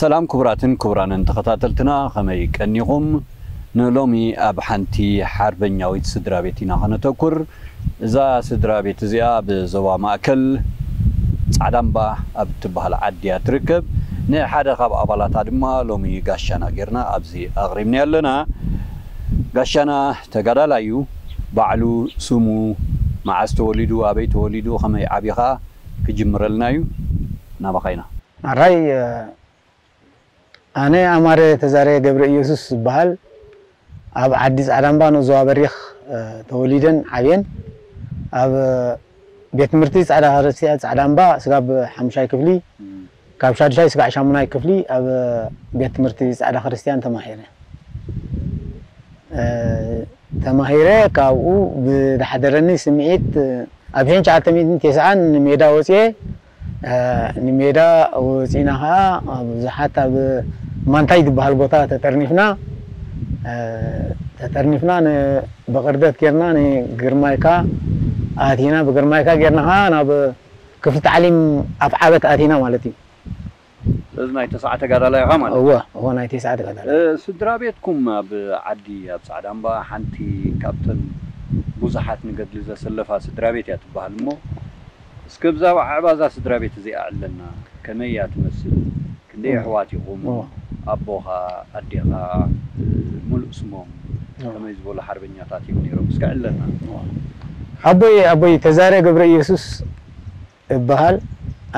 ሰላም ክቡራትን ክቡራንን ተኸታተልትና፣ ከመይ ቀኒኹም? ንሎሚ ኣብ ሓንቲ ሓርበኛዊት ስድራ ቤት ኢና ኸነተኩር። እዛ ስድራ ቤት እዚኣ ኣብ ዞባ ማእከል ጻዕዳምባ ኣብ እትበሃል ዓዲ እያ ትርከብ። ንሓደ ካብ ኣባላታ ድማ ሎሚ ጋሻና ጌርና ኣብዚ ኣቕሪብና ኣለና። ጋሻና ተጋዳላይ እዩ። ባዕሉ ስሙ፣ መዓስ ተወሊዱ፣ ኣበይ ተወሊዱ፣ ከመይ ዓብዩ ኸኣ ክጅምረልና እዩ። ናባኻ ኢና። ኣራይ፣ ኣነ ኣማረ ተዛረ ገብረ ኢየሱስ ዝበሃል፣ ኣብ ዓዲ ጻዕዳምባ ንዞባ በሪኽ፣ እ፣ ተወሊደን ዓብየን። ኣብ ቤት ትምህርቲ ጻዕዳ ክርስቲያን ጻዕዳምባ ስጋብ ሓሙሻይ ክፍሊ፣ ካብ ሻዱሻይ ስጋዕ ሻሙናይ ክፍሊ ኣብ ቤት ትምህርቲ ጻዕዳ ክርስቲያን ተማሂረ። እ፣ ተማሂረ ካብኡ ብዝሓደረኒ ስምዒት ኣብ ሽሕን ትሽዓተ ሚእትን ተስዓን ንሜዳ ወፅየ። እ፣ ንሜዳ ወፂና ኸዓ ብዙሓት ኣብ ማንታይ ዝበሃል ቦታ ተጠርኒፍና። እ፣ ተጠርኒፍና ን-፣ ብቕርደት ጌርና ንግርማይካ ኣቲና። ብግርማይካ ጌርና ኸዓ ናብ ክፍሊ ታዕሊም ኣፍዓበት ኣቲና ማለት እዩ። እዚ ናይ ተስዓ ተጋዳላይ ኢኻ ማለት እዩ? እወ፣ እወ፣ ናይ ተስዓ ተጋዳላይ። እ፣ ስድራ ቤትኩም ኣብ ዓዲ፣ ኣብ ጻዕዳ እምባ ሓንቲ ካብተን ብዙሓት ንገድሊ ዘሰለፋ ስድራ ቤት እያ ትበሃል እሞ፣ እስከ ብዛዕባ ኣዕባዛ ስድራ ቤት እዚኣ ኣዕለና። ከመይ እያ ትመስል? ክንደይ እወ። ኣሕዋት ኢኹም? እወ። ኣቦኻ፣ ኣዴኻ፣ እ፣ ሙሉእ ስሞም፣ እወ። ከመይ ዝበሉ ሓርበኛታት እዮም ነይሮም? እስከ ኣዕለና። እወ። ኣቦይ፣ ኣቦይ ተዛረ ገብረ ኢየሱስ እበሃል፣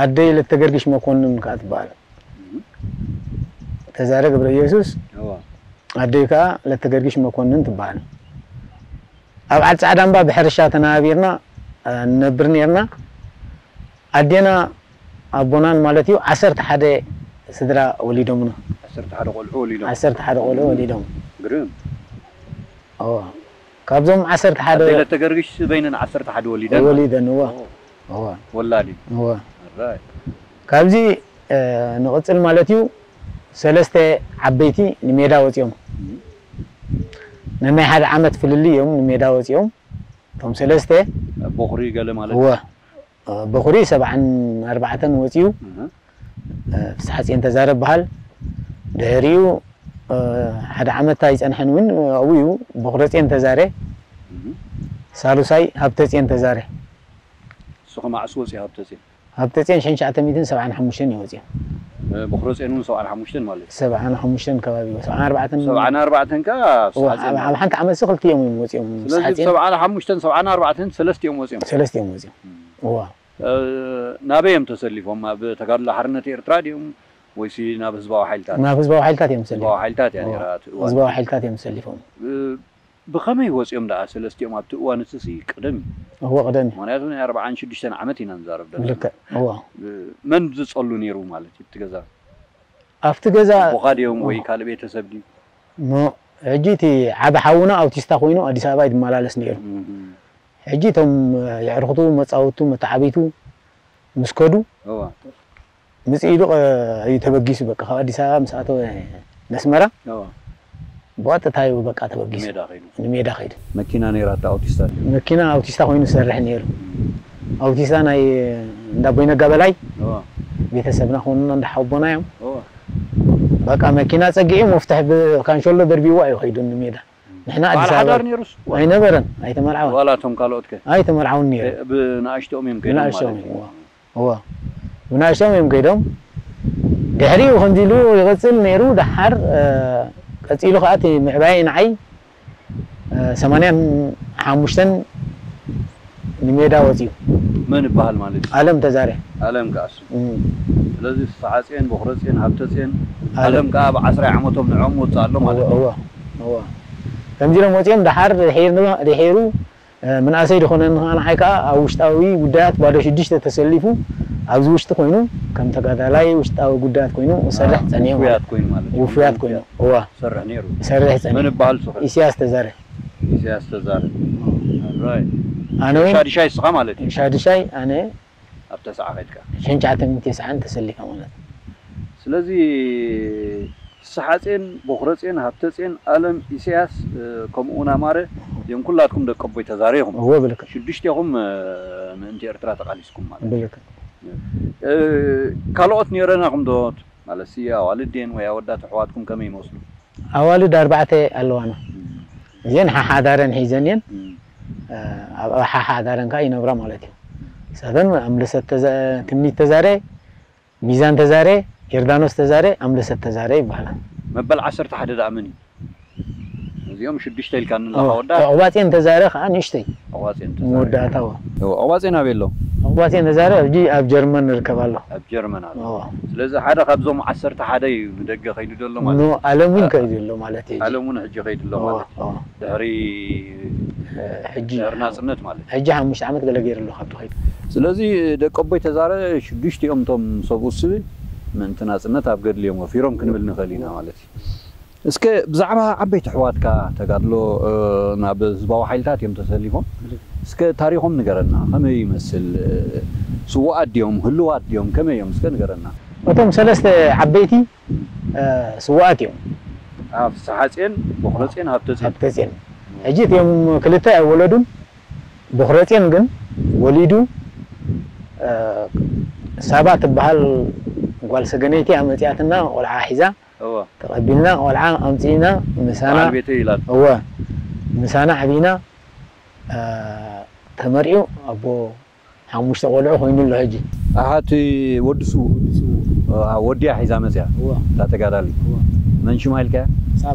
ኣደይ ለተገርግሽ መኮንን ከኣ ትበሃል። እም። ተዛረ ገብረ ኢየሱስ፣ እዋ። ኣደይ ከኣ ለተገርግሽ መኮንን ትበሃል። ኣብ ዓዲ ጻዕዳ እምባ ብሕርሻ ተናባቢርና፣ እ፣ ንነብር ኔርና። ኣዴና ኣቦናን ማለት እዩ፣ ዓሰርተ ሓደ ስድራ ወሊዶምና። ዓሰርተ ሓደ ቆልዑ ወሊዶም? ዓሰርተ ሓደ ቆልዑ ወሊዶም። ግርም። እዋ። ካብዞም ዓሰርተ ሓደ ኣደይ ለተገርግሽ በይነን ዓሰርተ ሓደ ወሊደን ማለት? ወሊደን፣ እዋ። ኦ። እዋ። ወላዲ? እዋ። ኣራይ። ካብዚ፣ እ፣ ንቕጽል ማለት እዩ፣ ሰለስተ ዓበይቲ ንሜዳ ወጺኦም። እም። ነናይ ሓደ ዓመት ፍልልይ እዮም ንሜዳ ወጺኦም። እቶም ሰለስተ። በኹሪ ገለ ማለት እወ። እዩ? እ፣ በኹሪ ሰብዓን ኣርባዕተን ወጺኡ። እህ። እ፣ ፍስሓጽዮን ተዛረ በሃል። ድሕሪኡ፣ እ፣ ሓደ ዓመት ኣይጸንሐን እውን ኣብኡ እዩ። በኹረጽዮን ተዛረ። እህ። ሳሉሳይ ሃብተጽዮን ተዛረ። ንሱ ከ መዓስ ወጺኡ ሃብተጽዮን? ሃብተጽዮን ሽሕን ትሽዓተ ሚእትን ሰብዓን ሓሙሽተን እዩ ወጺኡ። እ፣ በኹረጽዮን እውን ሰብዓን ሓሙሽተን ማለት እዩ? ሰብዓን ሓሙሽተን ከባቢ፣ ሰብዓን ኣርባዕተን። ሰብዓን ኣርባዕተን ከኣ እወ፣ ፍስሓጽዮን ኣብ፣ ኣብ ማለት። ሓንቲ ዓመት እዚ ክልቲኦም እዮም ወጺኦም፣ ስለዚ ፍስሓጽዮን። ሰብዓን ሓሙሽተን፣ ሰብዓን ኣርባዕተን ሰለስቲኦም ወጺኦም? ሰለስቲኦም ወጺኦም። እም። እወ። እ፣ ናበይ እዮም ተሰሊፎም? ኣብ ተጋድሎ ሓርነት ኤርትራ ድዮም ወይሲ ናብ ህዝባዊ ሓይልታት? ናብ ህዝባዊ ሓይልታት እዮም ተሰሊፎም። ህዝባዊ ሓይልታት እያ እወ። ነይራ እቲ እዋን። ህዝባዊ ሓይልታት እዮም ተሰሊፎም። እ፣ ብኸመይ ወጺኦም ደኣ ሰለስቲኦም ኣብቲ እዋን እቲ ሲ ቅደም እዩ? እወ፣ ቅደም እዩ። ምኽንያቱ ናይ ኣርብዓን ሽዱሽተን ዓመት ኢና ንዛረብ ዘለና። ልክዕ፣ እወ። እ፣ መን ዝጸሉ ነይሩ ማለት እዩ ኣብቲ ገዛ? ኣብቲ ገዛ ኣቦኻ ድዮም ወይ እወ። ካልእ ቤተሰብ ድዩ? ኖ፣ ሕጂ እቲ ዓቢ ሓውና ኣውቲስታ ኮይኑ ኣዲስ ኣበባ እዩ ዝመላለስ ነይሩ። እህ። ሕጂ እቶም የዕርኽቱ፣ መጻውቱ፣ መተዓብይቱ ምስ ከዱ እወ። ምጽእ ኢሉ፣ እ፣ እዩ ተበጊሱ፣ በቃ፣ ካብ ኣዲስ ኣበባ ምስ ኣተወ ነስመራ፣ እወ። ብቐጥታ እዩ፣ በቃ፣ ተበጊሱ። ንሜዳ ከይዱ። ንሜዳ ከይዱ። መኪና ነይራታ ኣውቲስታ ድዩ? መኪና ኣውቲስታ ኮይኑ ዝሰርሕ ነይሩ። እም። ኣውቲስታ ናይ እንዳ ቦይነጋ በላይ እወ። ቤተሰብና ክኾኑና እንዳ ሓውቦና እዮም። እወ። በቃ፣ መኪና ጸጊዑ መፍትሕ ብካንሸሎ ደርቢዋ እዩ ከይዱ ንሜዳ። እም። ንሕና ባል ኣዲስ ኣበባ ሓዳር ነይሩስ? ኣይነበረን፣ ኣይተመርዓወን። ዋላ እቶም ካልኦት ከ? ኣይተመርዓውን ነይሩ። እ፣ ብንኣሽትኦም እዮም ከይዶም ብንኣሽትኦም ማለት እዩ። እዮም፣ እወ። እወ። ብንኣሽትኦም እዮም ከይዶም። ድሕሪኡ ከምዚ ኢሉ ይቕጽል ነይሩ። ደሓር፣ እ፣ ቀጺሉ ከኣ እቲ ምዕባየ ንዓይ፣ እ፣ ሰማንያን ሓሙሽተን ንሜዳ ወጺኡ። መን ይበሃል ማለት እዩ? ኣለም ተዛረ። ኣለም ከኣሱ። እም። ስለዚ ፍስሓጽዮን፣ በኹረጽዮን፣ ሃብተጽዮን፣ ኣለም። ኣለም ከኣ ኣብ ዓስራይ ዓመቶም ንዕኦም ወጽእ ኣሎ ማለት እዩ። እወ፣ እወ። ከምዚ ኢሎም ወጺኦም ደሓር ድሒር-፣ ድሒሩ እ፣ ምንኣሰይ ድኾነኒ ኸዓ ንዓይ ከኣ ኣብ ውሽጣዊ ጉዳያት ባዶ ሽዱሽተ ተሰሊፉ ኣብዚ ውሽጢ ኮይኑ ከም ተጋዳላይ ውሽጣዊ ጉዳያት ኮይኑ ዝሰርሕ ጸኒሑ ማለት ውፉያት ኮይኑ ማለት እዩ። ውፉያት ኮይኑ፣ እዋ። ዝሰርሕ ነይሩ። ዝሰርሕ ጸኒሑ። መን ይበሃል ስሙ? ኢሳያስ ተዛረ። ኢሳያስ ተዛረ። ራይት። ኣነ እውን ሻድሻይ ንስኻ ማለት እዩ? ሻድሻይ ኣነ ኣብ ተስዓ ከይድካ? ሽሕን ትሽዓተ ሚእትን ተስዓን ተሰሊፈ ማለት እዩ። ስለዚ ፍስሓጼን፣ ቦኽረጼን፣ ሃብተጼን፣ ኣለም፣ ኢሳያስ፣ እ፣ ከምኡውን ኣማረ፣ እዚኦም ኩላትኩም ደቂ ኣቦይ ተዛረ ኢኹም። እወ፣ ብልክዕ። ሽዱሽቴኹም፣ እ፣ ምእንቲ ኤርትራ ተቓሊስኩም ማለት እዩ። ብልክዕ። እ፣ ካልኦት ነይረናኹም ዶ? ማለት ሲ ኣዋልድ ድየን ወይ ኣወዳት ኣሕዋትኩም ከመይ ይመስሉ? ኣዋልድ ኣርባዕተ ኣለዋና። እዚአን ሓሓዳረን ሒዘን እየን። ኣብ ሓሓዳረን ከዓ ይነብራ ማለት እዩ። ንሳተን ኣምለሰት ተዛ- ትምኒት ተዛረ፣ ሚዛን ተዛረ፣ ዮርዳኖስ ተዛረ፣ ኣምለሰት ተዛረ ይበሃላ። መበል ዓሰርተ ሓደ ደኣ መን እዩ? እዚኦም ሽዱሽተ ኢልካኒ ኣለኻ ወዳት። ዕቑባፅኤን ተዛረ ከዓ ንእሽተይ ኣዋፅኤን መወዳእታዋ። ኣዋፅኤን ኣበይ ኣሎ? ዕቑባፅኤን ተዛረ ሕጂ ኣብ ጀርመን ንርከብ ኣሎ። ኣብ ጀርመን ኣሎ። እዎ። ስለዚ ሓደ ካብዞም ዓሰርተ ሓደ እዩ ንደገ ከይዱ ዘሎ ማለት ኖ እዩ። ዓለም እውን ከይዱ ኣሎ ማለት እዩ። ዓለም እውን ሕጂ ከይዱ ኣሎ እዎ፣ ማለት እዩ። እዎ። ድሕሪ ሕጂ ድሕሪ ናፅነት ማለት እዩ። ሕጂ ሓሙሽተ ዓመት ገለ ገይሩ ኣሎ ካብቲ ከይዱ። ስለዚ ደቂ ኣቦይ ተዛረ ሽዱሽቲኦም እቶም ሰብኡ ስብል ምእንቲ ናፅነት ኣብ ገድሊ እዮም ወፊሮም ክንብል ንኽእል ኢና ማለት እዩ። እስከ ብዛዕባ ዓበይቲ ኣሕዋትካ ተጋድሎ ናብ ህዝባዊ ሓይልታት እዮም ተሰሊፎም። እስከ ታሪኾም ንገረና፣ ከመይ ይመስል? ስውኣት ድዮም ህልዋት ድዮም ከመይ እዮም እስከ ንገረና። እቶም ሰለስተ ዓበይቲ ስውኣት እዮም። ፍስሓፅን፣ ቦኽረፅን፣ ሃብተፅን። ሃብተፅን። ሕጂ እቲኦም ክልተ ኣይወለዱን። ቦኽረፅን ግን ወሊዱ። ሳባ ትበሃል ጓል ሰገነይቲ ኣመፅኣትና ቆልዓ ሒዛ ተቐቢልና ቆልዓ ኣምፂእና ምሳና እወ ምሳና ዓቢና ተመሪዑ ኣቦ ሓሙሽተ ቆልዑ ኮይኑ ኣሎ ሕጂ። ኣሓቲ ወዲ ስውእ ወዲያ ሒዛ መፅያ እታ ተጋዳሊት መን ሽማ ኢልካያ?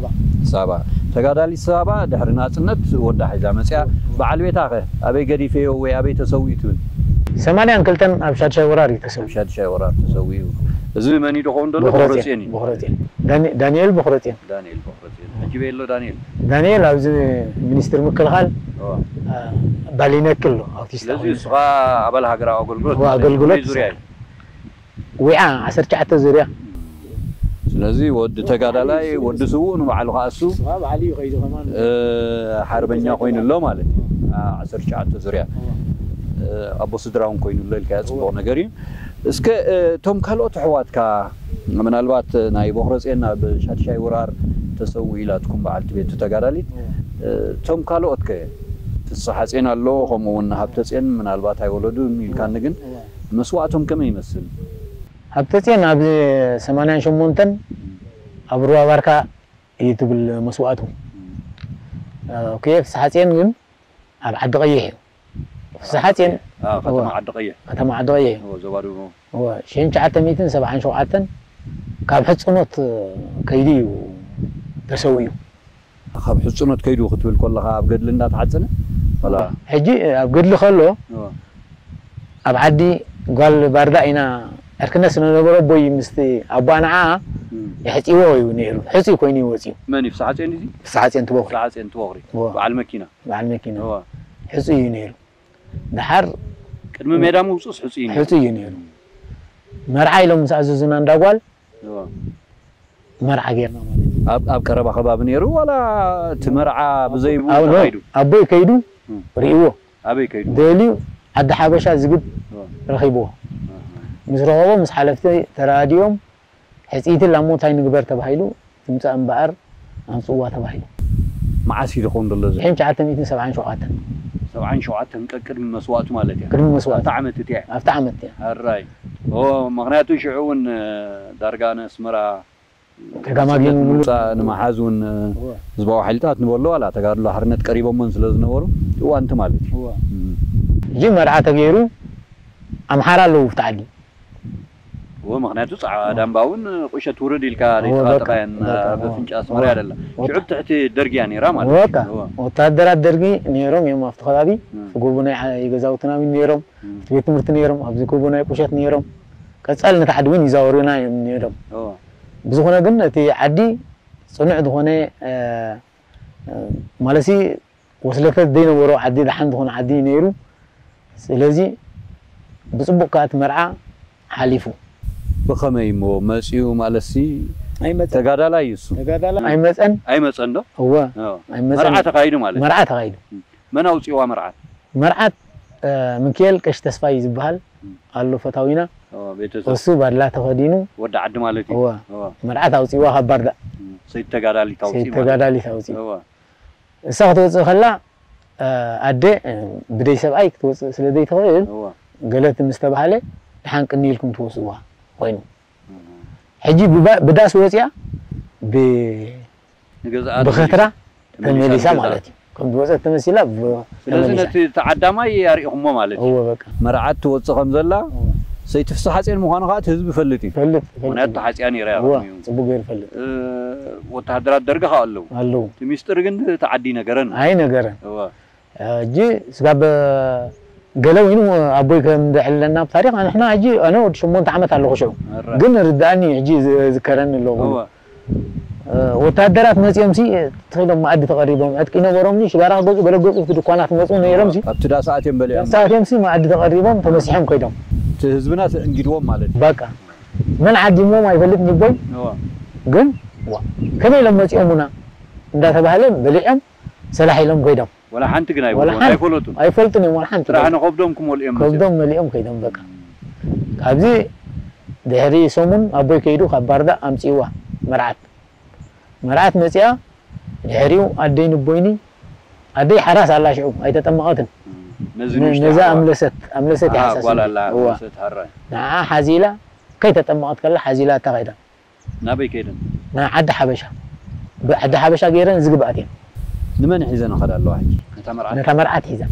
ሳባ። ተጋዳሊት ሳባ ድሕሪ ናፅነት ወዳ ሒዛ መፅያ። በዓል ቤታ ኸ ኣበይ ገዲፈዮ ወይ ኣበይ ተሰዊኡ ትብል? ሰማንያን ክልተን ኣብ ሻድሻይ ወራር እዩ ተሰዊኡ። ሻድሻይ ወራር ተሰዊኡ። እዚ መን እዩ ደኸውን ዘሎ? ቦኽረፅዮን እዩ። ቦኽረፅዮን። ዳንኤል ቦኽረፅዮን። ዳንኤል ቦኽረፅዮን። ሕጂ በይ ኣሎ ዳንኤል? ዳንኤል ኣብዚ ሚኒስትር ምክልኻል ባሊነክ ኣሎ ኣውቲስታ ስለዚ ኮይኑ። ንስኻ ኣባል ሃገራዊ ኣገልግሎት ማለት እዩ። ኣገልግሎት ዙርያ እዩ። ዊዓ ዓሰርተ ትሽዓተ ዙርያ። ስለዚ ወዲ ተጋዳላይ ወዲ ስውእ ንባዕሉ ከኣሱ ንስኻ በዓል እዩ ከይዱ ከማን። ሓርበኛ ኮይኑ ኣሎ ማለት እዩ። ዓሰርተ ትሽዓተ ዙርያ ኣቦ ስድራ እውን ኮይኑ ኣሎ ኢልካ ፅቡቕ ነገር እዩ። እስከ እቶም ካልኦት ኣሕዋትካ ምናልባት ናይ ቦኽረፅየን ናብ ሻድሻይ ወራር ተሰው ኢላትኩም በዓልቲ ቤቱ ተጋዳሊት እቶም ካልኦት ከ ፍስሓፅየን ኣሎ ከምኡ እውን ሃብተፅየን ምናልባት ኣይወለዱን ኢልካኒ ግን መስዋእቶም ከመይ ይመስል? ሃብተፅየን ኣብ ሰማንያን ሸሞንተን ኣብ ሩባ ባርካ እዩ ትብል መስዋእቱ። ኦኬ ፍስሓፅየን ግን ኣብ ዓዲ ቀይሕ እዩ። ፍስሓፅየን ከተማ ዓዲ ቀይሕ ከተማ ዓዲ ቀይሕ እዩ። ዞባ ደቡብ ሽሕን ትሽዓተ ሚእትን ሰብዓን ሸውዓተን ካብ ሕፅኖት ከይዱ እዩ ተሰዊኡ። ካብ ሕፅኖት ከይዱ ክትብል ከለኻ ኣብ ገድሊ እንዳተሓፀነ? ወላ ሕጂ ኣብ ገድሊ ከሎ ኣብ ዓዲ ጓል ባርዳ ኢና ዕርክነት ስለነበረ ኣቦይ ምስቲ ኣቦኣ ንዓ የሕፅዎ እዩ ነይሩ። ሕፁይ ኮይኑ እዩ ወፂኡ። መን እዩ? ፍስሓፅዮን እዩ? ፍስሓፅዮን ትበኹሪ። ፍስሓፅዮን ትበኹሪ። በዓል መኪና። በዓል መኪና። ሕፁይ እዩ ነይሩ። ደሓር ቅድሚ ሜዳ ምውፁስ ሕፁይ እዩ ነይሩ። ሕፁይ እዩ ነይሩ። መርዓ ኢሎም ምስ ኣዘዙና እንዳጓል መርዓ ጌርና ማለት እዩ። ኣብ ኣብ ቀረባ ከባቢ ነይሩ ዋላ እቲ መርዓ ብዘይብኡ ተኻይዱ? ኣቦይ ከይዱ ርእይዎ ኣበይ ከይዱ? ደልዩ ዓዲ ሓበሻ ዝግብ ረኺብዎ። ምስ ረኸቦ ምስ ሓለፍቲ ተራዲኦም ሕፅይትን ላሞት ኣይንግበር ተባሂሉ ትምፃእ እምበኣር ኣምፅእዋ ተባሂሉ። መዓስ እዩ ዝኸውን ዘሎ እዚ? ሽሕን ትሽዓተ ሚእትን ሰብዓን ሸውዓተን። ሰብዓን ሸውዓተን ቀ- ቅድሚ መስዋእቱ ማለት እዩ። ቅድሚ መስዋእቱ። ኣብታ ዓመት እቲኣ። ኣብታ ዓመት እቲኣ። ሕራይ ኦ ምኽንያቱ ሽዑ እውን እ፣ ዳርጋ ንኣስመራ ተጋማጊሙ ሙሉእ። ምውፃእ ንምሓዝ እውን እ፣ እወ። ህዝባዊ ሓይልታት ንበሎ ዋላ ተጋድሎ ሓርነት ቀሪቦሞን ስለ ዝነበሩ እዋንቲ ማለት እዩ። እወ። እም። ሕጂ መርዓ ተገይሩ ኣምሓራ ኣለዉ ኣብቲ ዓዲ። እወ ምኽንያቱ ፃዕዳ እምባ እውን ቁሸት ውርድ ኢልካ እወ፣ በቃ፣ ደይተኻተኻያን በቃ፣ እወ፣ በፍንጫ ኣስመራ እወ። ያደላ ወጣ- ሽዑ ትሕቲ ደርጊ እያ ነይራ ማለት እዩ። በቃ፣ እወ። ወታደራት ደርጊ ነይሮም እዮም ኣብቲ ከባቢ። እም። እቲ ጎቦ ናይ ዓ- የገዛውትና እውን ነይሮም፣ እም። እቲ ቤት ትምህርቲ ነይሮም፣ ኣብዚ ጎቦ ናይ ቁሸት ነይሮም። ቀፃል ነቲ ዓዲ እውን ይዛወሩና እዮም ነይሮም። እወ። ብዝኾነ ግን እቲ ዓዲ ፅኑዕ ዝኾነ እ፣ እ፣ ማለትሲ ወስለተት ዘይነበሮ ዓዲ ደሓን ዝኾነ ዓዲ እዩ ነይሩ። ስለዚ ብፅቡቕ ከዓ እቲ መርዓ ሓሊፉ። ብኸመይ እሞ መፂኡ ማለትሲ ኣይመፀን። ተጋዳላይ እዩ እሱ። ተጋዳላይ ኣይመፀን። ኣይመፀን ዶ? እወ ኦ። ኣይመፀን። መርዓ ተኻይዱ ማለት እዩ። መርዓ ተኻይዱ። መን ኣውፂእዋ መርዓት? መርዓት እ፣ ሚካኤል ቀሺ ተስፋይ ዝበሃል ኣሎ ፈታዊና። ኦ፣ ቤተሰብ። እሱ ባድላ ተኸዲኑ። ወዲ ዓዲ ማለት እዩ። እወ። እወ። መርዓት ኣውፂእዋ ካብ ባርዳ። እም፣ ሰይድ ተጋዳሊት ኣውፂእ ሰይድ ማለት እዩ። ተጋዳሊት ኣውፂኡ። እወ። እሳ ክትወፅእ ከላ እ፣ ኣደ እ፣ ብደይ ሰብኣይ ክትወፅእ ስለ ዘይትኽእል እወ። ገለት ምስ ተባሃለ ደሓን ቅኒ ኢልኩም ትወፅእዋ ኮይኑ። እም። ሕጂ ብባ- ብዳስ ወፂኣ ብ- ንገዛኣ ብኸትራ ተመሊሳ ተመሊሳ ንገዛኣ። ማለት እዩ። ከም ዝወፀት ተመሲላ ብ- ስለዚ ተመሊሳ። ነቲ ተዓዳማይ ኣርኢኹሞ ማለት እዩ። እወ፣ በቃ። መርዓት ትወፅእ ከም ዘላ እወ። ሰይቲ ፍስሓ ሓፂን ምዃኑ ከዓ እቲ ህዝቢ ይፈልጥ እዩ። ይፈልጥ፣ ይፈልጥ። ምኽንያቱ ተሓፂያ ነይራ እያ እወ፣ ቅድሚኡ። ፅቡቅ ገይሩ ይፈልጥ። እ፣ ወተሃደራት ደርጊ ከዓ ኣለዉ። ኣለዉ። እቲ ሚስጥር ግን እቲ ዓዲ ነገረን። ኣይነገረን። እወ። ሕጂ ስጋብ ገለ ወይኑ ኣቦይ ከም ዘዕልለና ኣብ ታሪኽ፣ ንሕና ሕጂ ኣነ ወዲ ሸሞንተ ዓመት ኣለኹ ሽዑ። ኣረ። ግን ርድኣኒ ሕጂ ዝ- ዝከረኒ ኣለኹ። እወ። እ፣ ወታደራት መጺኦም ሲ፣ ተኺሎም መኣዲ ተቐሪቦም፣ ዕጥቂ ነበሮም ሲ፣ ሽጋራ ክገዝኡ ገለ ገዝኡ እቲ ድኳናት መጹ ነይሮም ሲ። ኣብቲ ዳስ ኣትዮም በሊዖም። ዳስ ኣትዮም ሲ፣ መኣዲ ተቐሪቦም፣ ተመሲሖም ከይዶም። እቲ ህዝብና እንጊድዎም ማለት እዩ። በቃ። መን ዓዲሞም ኣይፈልጥን ይቦይ። እወ። ግን፣ ዋ፣ ከመይ ኢሎም መጺኦሙና እንዳተባህለ በሊዖም፣ ሰላሕ ኢሎም ከይዶም። ወላ ሓንቲ ግን ወላ ኣይብሉን፣ ሓንቲ። ኣይፈለጡን። ኣይፈልጡን እዮም፣ ወላ ሓንቲ ጥራሕ ከይዶም። ንኸብዶም ክመልኡ እዮም መጺኦም። ከብዶም መሊኦም ከይዶም፣ በቃ። ካብዚ ድሕሪ ሰሙን ኣቦይ ከይዱ ካብ ባርዳ ኣምጺእዋ መርዓት። መርዓት መጺኣ፣ ድሕሪኡ ኣደይ ንቦይኒ፣ ኣደይ ሓራስ ኣላ ሽዑ፣ ኣይተጠመቐትን። ነዚ ነ- ንእሽተይ ነዛ ሓዋ። ኣምለሰት፣ ኣምለሰት ኣሃ፣ ይሓሳስ ጓል እንዲ። ኣላ፣ እዋ። ኣምለሰት፣ ሓራይ። ንዓ ሓዚላ፣ ከይተጠመቐት ከላ ሓዚላ እታ ከይዳ። ናበይ ከይደን? ናብ ዓዲ ሓበሻ። ብዓዲ ሓበሻ ገይረን ዝግብኣት እየን። ንመን ሒዘን ይኸዳ ኣለዋ ሕጂ? ነታ መርዓት? ነታ መርዓት ሒዛ።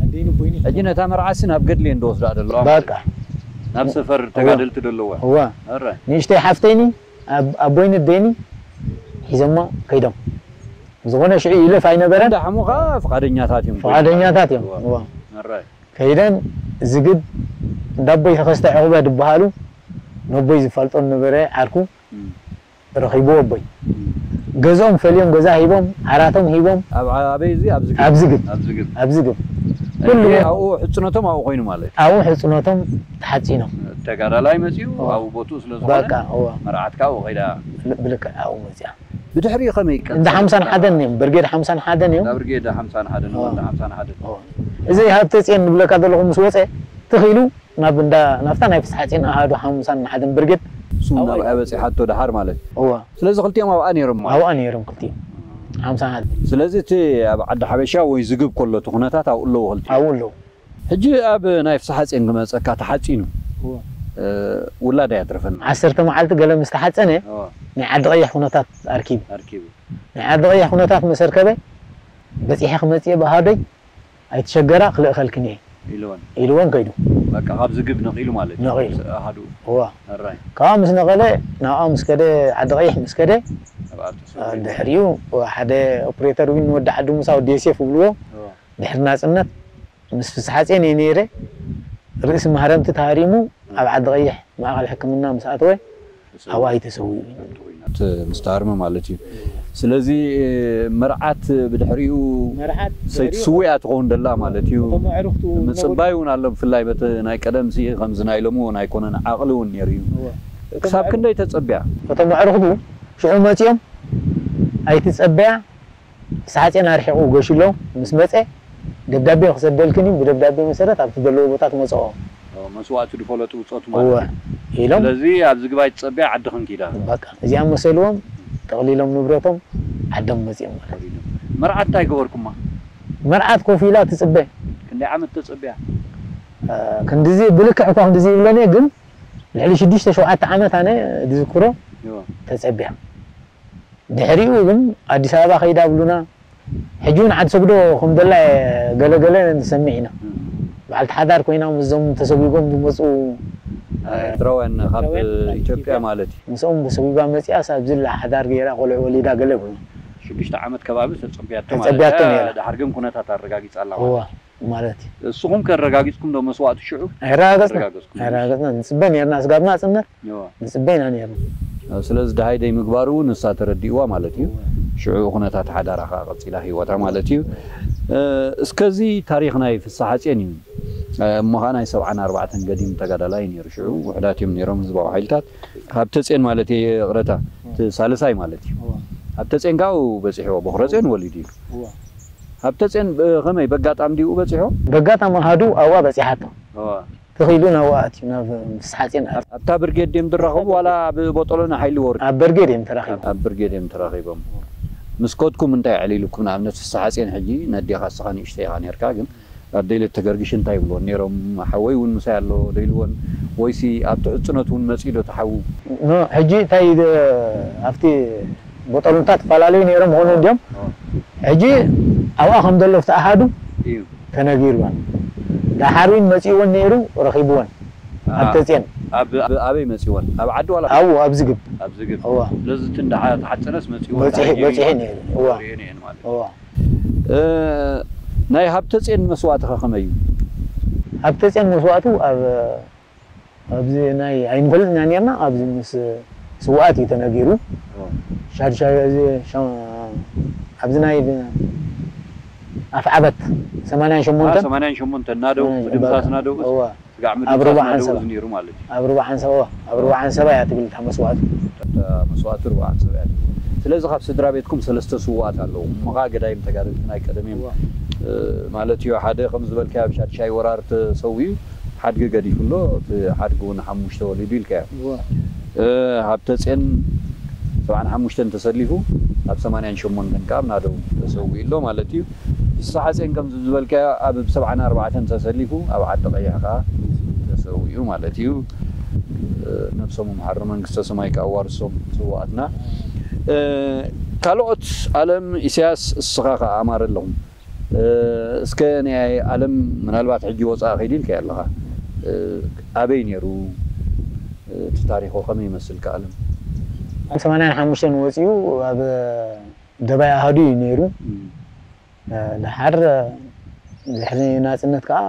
ኣደይ ንቦይኒ ሕጂ ነታ መርዓትሲ ናብ ገድሊ እየን ዝወስዳ ዘለዋ ማለት በቃ። እዩ። ናብ ሰፈር እዋ። ተጋደልቲ ዘለዋ። እዋ። ኣረ። ንእሽተይ ሓፍተይኒ፣ ኣብ- ኣቦይኒ ኣደይኒ ሒዞማ ከይዶም። ዝኾነ ሽዑ ይለፍ ኣይነበረን። እንዳሓሙኻ ፍቓደኛታት እዮም። ፍቓደኛታት እዮም። እዋ። እዋ። ኣረ። ከይደን ዝግብ እንዳቦይ ተኸስተ ዕቑበ ዝበሃሉ ነቦይ ዝፈልጦ ነበረ ዓርኩ እም። ረኺብዎ ኣቦይ። እም። ገዝኦም ፈልዮም ገዛ ሂቦም፣ ዓራቶም ሂቦም። ኣብ ኣበይ እዚ? ኣብ ዝግብ? ኣብ ዝግብ። ኣብ ዝግብ። ኣብ ዝግብ። ሕጂ ኩሉ ኣብኡ ሕጽኖቶም ኣብኡ ኮይኑ ማለት እዩ። ኣብኡ ሕጽኖቶም ተሓጺኖም። ተጋዳላይ መጺኡ እዋ። ኣብኡ ቦትኡ ስለ ዝኾነ በቃ፣ እዋ። መርዓት ካብኡ ከይዳ። ብ- ብልክዕ ኣብኡ መጺኣ። ብድሕሪኡ ከመይ ይቀጽል? እንዳ ሓምሳን ሓደን እዮም፣ ብርጌድ ሓምሳን ሓደን እዮም። እንዳ ብርጌድ ሓምሳን ሓደን፣ እዋ። እንዳ ሓምሳን ሓደን። እዋ። እዚ ሃብተ ጽዮን ዝብለካ ዘለኹ ምስ ወጸ፣ ትኽ ኢሉ ናብ እንዳ- ናብታ ናይ ፍስሓ ጽዮን ኣሃዱ ሓምሳን ሓደን ብርጌድ እሱ ኣብኣ ናብኣ እዩ። በጺሓቶ ደሓር ማለት እዩ። እዋ። ስለዚ ክልቲኦም ኣብኣ ነይሮም ማለት ኣብኣ እዩ። ነይሮም ክልቲኦም። ሓምሳን ሓደን። ስለዚ እቲ ኣብ ዓዲ ሓበሻ ወይ ዝግብ ከሎ እቲ ኩነታት ኣብኡ ኣለዉ ክልቲኦም። ኣብኡ ኣለዉ። ሕጂ ኣብ ናይ ፍስሓ ጽዮን ክመጸካ ተሓጺኑ፣ እዋ። እ፣ ውላድ ኣየትረፈን። ዓሰርተ መዓልቲ ገለ ምስ ተሓጸነ፣ እዋ። ናይ ዓዲ ቀይሕ ኩነታት ኣርኪቡ። ኣርኪቡ። ናይ ዓዲ ቀይሕ ኩነታት ምስ ኣርከበ፣ በጺሐ ክመጽእ እየ ብኣሃደይ፣ ኣይትሸገራ፣ ክልእኸልክን እየ ኢልወን። ኢልወን ከይዱ። በቃ ካብ ዝግብ ነቒሉ ማለት እዩ። ነቒሉ። ምስ ኣሃዱ። እዋ። ኣራይ። ካብኣ ምስ ነቐለ፣ ናብኣ ምስ ከደ፣ ዓዲ ቀይሕ ምስ ከደ፣ ኣብኣ ተሰዊኡ። ድሕሪኡ ሓደ ኦፕሬተር ዊን ወዲ ዓዲ ሙሳ፣ ወዲ ዮሴፍ ይብልዎ። እዋ። ድሕሪ ናጽነት ምስ ፍስሓጼን እየ ነይረ። ርእሲ ማህረምቲ ተሃሪሙ ኣብ ዓዲ ቀይሕ ማእኸል ሕክምና ምስ ኣተወ ተሰዊኡ። ኣብኣ እዩ ተሰዊኡ። እቲ ምስ ተሃርመ ማለት እዩ። ስለዚ መርዓት ብድሕሪኡ መርዓት ሰይቲ ብድሕሪኡ ስዊኣ ትኸውን ደላ ማለት እዩ። እቶም ኣዕሩኽቱ ምጽባይ እውን ኣሎ፣ ብፍላይ በቲ ናይ ቀደም ሲ ከምዚ ናይ ሎሚ እውን ኣይኮነን፣ ዓቕሊ እውን ነይሩ እዩ። እወ። ክሳብ እቶም ክንደይ ተጸቢያ? እቶም ኣዕሩኽቱ ሽዑ መጺኦም ኣይትጸበያ፣ ሳሕጼን ኣርሒቑ ገሹ ኣሎ፣ ምስ መጸ ደብዳቤ ክሰደልክን እዩ፣ ብደብዳቤ መሰረት ኣብቲ ዘለዎ ቦታ ትመጽኦ። ኦ፣ መስዋእቲ ዝፈለጡ ብጾቱ እወ፣ ማለት እዩ። ኢሎም። ስለዚ ኣብዚ ግባይ ትጸብያ ዓድኽን ኪዳ። በቃ፣ እዚኣ መሰልዎም፣ ጠቕሊሎም ንብረቶም ዓዶም መጺኦም ማለት እዩ። መርዓት እንታይ ገበርኩማ? መርዓት ኮፍ ኢላ ትጽበ። ክንደይ ዓመት ተጸብያ? እ፣ ክንድዚ ብልክዕ እኳ ክንድዚ ይብለኒ፣ ግን ልዕሊ ሽዱሽተ ሸውዓተ ዓመት ኣነ ዝዝክሮ እወ። ተጸብያ። ድሕሪኡ ግን ኣዲስ ኣበባ ከይዳ ብሉና። ሕጂ እውን ዓዲ ሰግዶ ከም ዘላ ገለ ገለ ንሰምዕ ኢና። እም። በዓልቲ ሓዳር ኮይና ምስዞም ተሰጒጎም ዝመፁ፣ እ፣ ኤርትራውያን ካብ ኤርትራውያን ካብ ኢትዮጵያ ኢትዮጵያ ማለት እዩ። ምስኦም ተሰጒጋ መፂኣስ ኣብዚ ላ ሓዳር ገይራ ቆልዑ ወሊዳ ገለ ብሉና። ሽዱሽተ ዓመት ከባቢ ተፀብያቶ ማለት ተፀብያቶ እያ። ነይራ። ድሓር ግን ኩነታት ኣረጋጊፃ ኣላ እዋ፣ ማለት እዩ። ማለት እዩ። እስኹም ከ ኣረጋጊፅኩም ዶ መስዋእቲ ሽዑ? ኣይረጋገፅና። ኣረጋገፅኩም። ኣይረጋገፅና። ንፅበ ነይርና ስጋብ ናፅነት። እዋ። ንፅበ ኢና ነይርና። ስለዚ ደሃይ ደይ ምግባሩ እውን ንሳ ተረዲእዋ ማለት እዩ። እዋ። ሽዑ ኩነታት ሓዳራ ከዓ ቀፂላ ህይወታ ማለት እዩ። እ፣ እስከዚ ታሪኽ ናይ ፍስሓጼን እዩ። እ፣ እሞ ከዓ ናይ ሰብዓን ኣርባዕተን ገዲም ተጋዳላይ ነይሩ። ሽዑ ውሕዳት እዮም ነይሮም ህዝባዊ ሓይልታት። ሃብተጼን ማለት እዩ፣ ይቕረታ፣ እቲ ሳልሳይ ማለት እዩ። እዋ። ሃብተጼን ካብኡ በፂሕዎ፣ በኹረጼን ወሊዱ እዩ። እዋ። ሃብተጼን ብ-፣ ከመይ በጋጣም ድዩ በፂሖ? በጋጣም ኣሃዱ ኣብኣ በፂሓቶ። እዋ። ተኺሉ ናብኣ ኣትዩ፣ ናብ ፍስሓጼን ኣትዩ። ኣብታ ብርጌድ ድዮም ዝራኸቡ ዋላ ኣብ ቦጦሎኒ ሓይሊ ወርዱ? ኣብ ብርጌድ እዮም ተራኺቦም። ኣብ ብርጌድ እዮም ተራኺቦም። ምስ ከድኩም እንታይ ኣዕሊሉኩም? ንኣብነት ፍስሓጼን ሕጂ ነዴኻ እስኻ ንእሽተይ ኢኻ ነርካ፣ ግን ኣደይ ለተገርግሽ እንታይ ይብልወን ነይሮም? ሓወይ እውን ምሳይ ኣሎ ዶ ኢልወን? ወይሲ ኣብቲ ዕጽነት እውን መጺኡ ዶ ተሓዉ? ኖ ሕጂ እንታይ ደ- ኣብቲ ቦጠሉንታት ተፈላለዩ ነይሮም ይኾኑ እንዲዮም። ሕጂ ኣብኣ ከም ዘሎ ኣብቲ ኣሃዱ እዩ ተነጊርወን። ዳሓር እውን መጺእወን ነይሩ፣ ረኺብወን ኣብ ተጼን። ኣብ ኣብ- ኣበይ መጺወን? ኣብ ዓዲ ዋላ ኣብኡ ኣብ ዝግብ ኣብ ዝግብ እዋ ስለዚ እቲ እንዳ ተሓጸነስ መጺወን በጺሒ- በጺሒ ነይሩ። እዋ ሪኤን እየን ማለት እዩ። እዋ እ፣ ናይ ሃብተጼን መስዋእትኸ ከመይ እዩ? ኣብ ተጼን መስዋእቱ ኣብ ኣብዚ ናይ ኣይንፈልጥና ነርና። ኣብዚ ምስ ስውኣት እዩ ተነጊሩ። ሻድሻይ እዚ ሸ- ኣብዚ ናይ ኣፍዓበት ሰማንያን ሸሞንተን ሰማንያን ሸሞንተ እናደው ብድምሳስ እናደው እዋ ስጋዕ ኣብ ሩባ ምድምሳስ ዓንሰባ እናደው ነይሩ ማለት እዩ። ኣብ ሩባ ዓንሰባ እዋ ኣብ ሩባ ዓንሰባ እያ ትብል እታ መስዋእቱ። እታ መስዋእቲ ሩባ ዓንሰባ እያ ትብል። ስለዚ ካብ ስድራ ቤትኩም ሰለስተ ስውኣት ኣለዉ እሞ ኸዓ ገዳይም ተጋደልቲ ናይ ቀደም እዮም እዋ እ፣ ማለት እዩ። ሓደ ከም ዝበልካዮ ኣብ ሻድሻይ ወራር ተሰዊኡ ሓድጊ ገዲፉ ኣሎ። እቲ ሓድጊ እውን ሓሙሽተ ወሊዱ ኢልካዮ። እዋ እ፣ ሃብተጼን ሰብዓን ሓሙሽተን ተሰሊፉ ኣብ ሰማንያን ሸሞንተን ከዓ ኣብ ናደው ተሰዊኡ ኣሎ ማለት እዩ። ንስኻ ሓጼን ከም ዝበልካዮ ኣብ ሰብዓን ኣርባዕተን ተሰሊፉ ኣብ ዓዲ ቀይሕ ከዓ ተሰዊኡ ማለት እዩ። እ፣ ነብሶም ይምሓር መንግስተ ሰማይ ከዓ ኣዋርሶም ስውኣትና። እ፣ ካልኦት ኣለም ኢሳያስ እስኻ ከዓ ኣማረ ኣለኹም እ፣ እስከ ናይ ኣለም ምናልባት ሕጂ ወፃእ ከይዱ ኢልካ ኣለኻ እ፣ ኣበይ ነይሩ እ፣ እቲ ታሪኹ ከመይ ይመስል ከኣለም ኣብ ሰማንያን ሓሙሽተን ወፂኡ ኣብ ደባይ ኣሃዱ እዩ ነይሩ። እ፣ ደሓር ድሕሪ ናፅነት ከዓ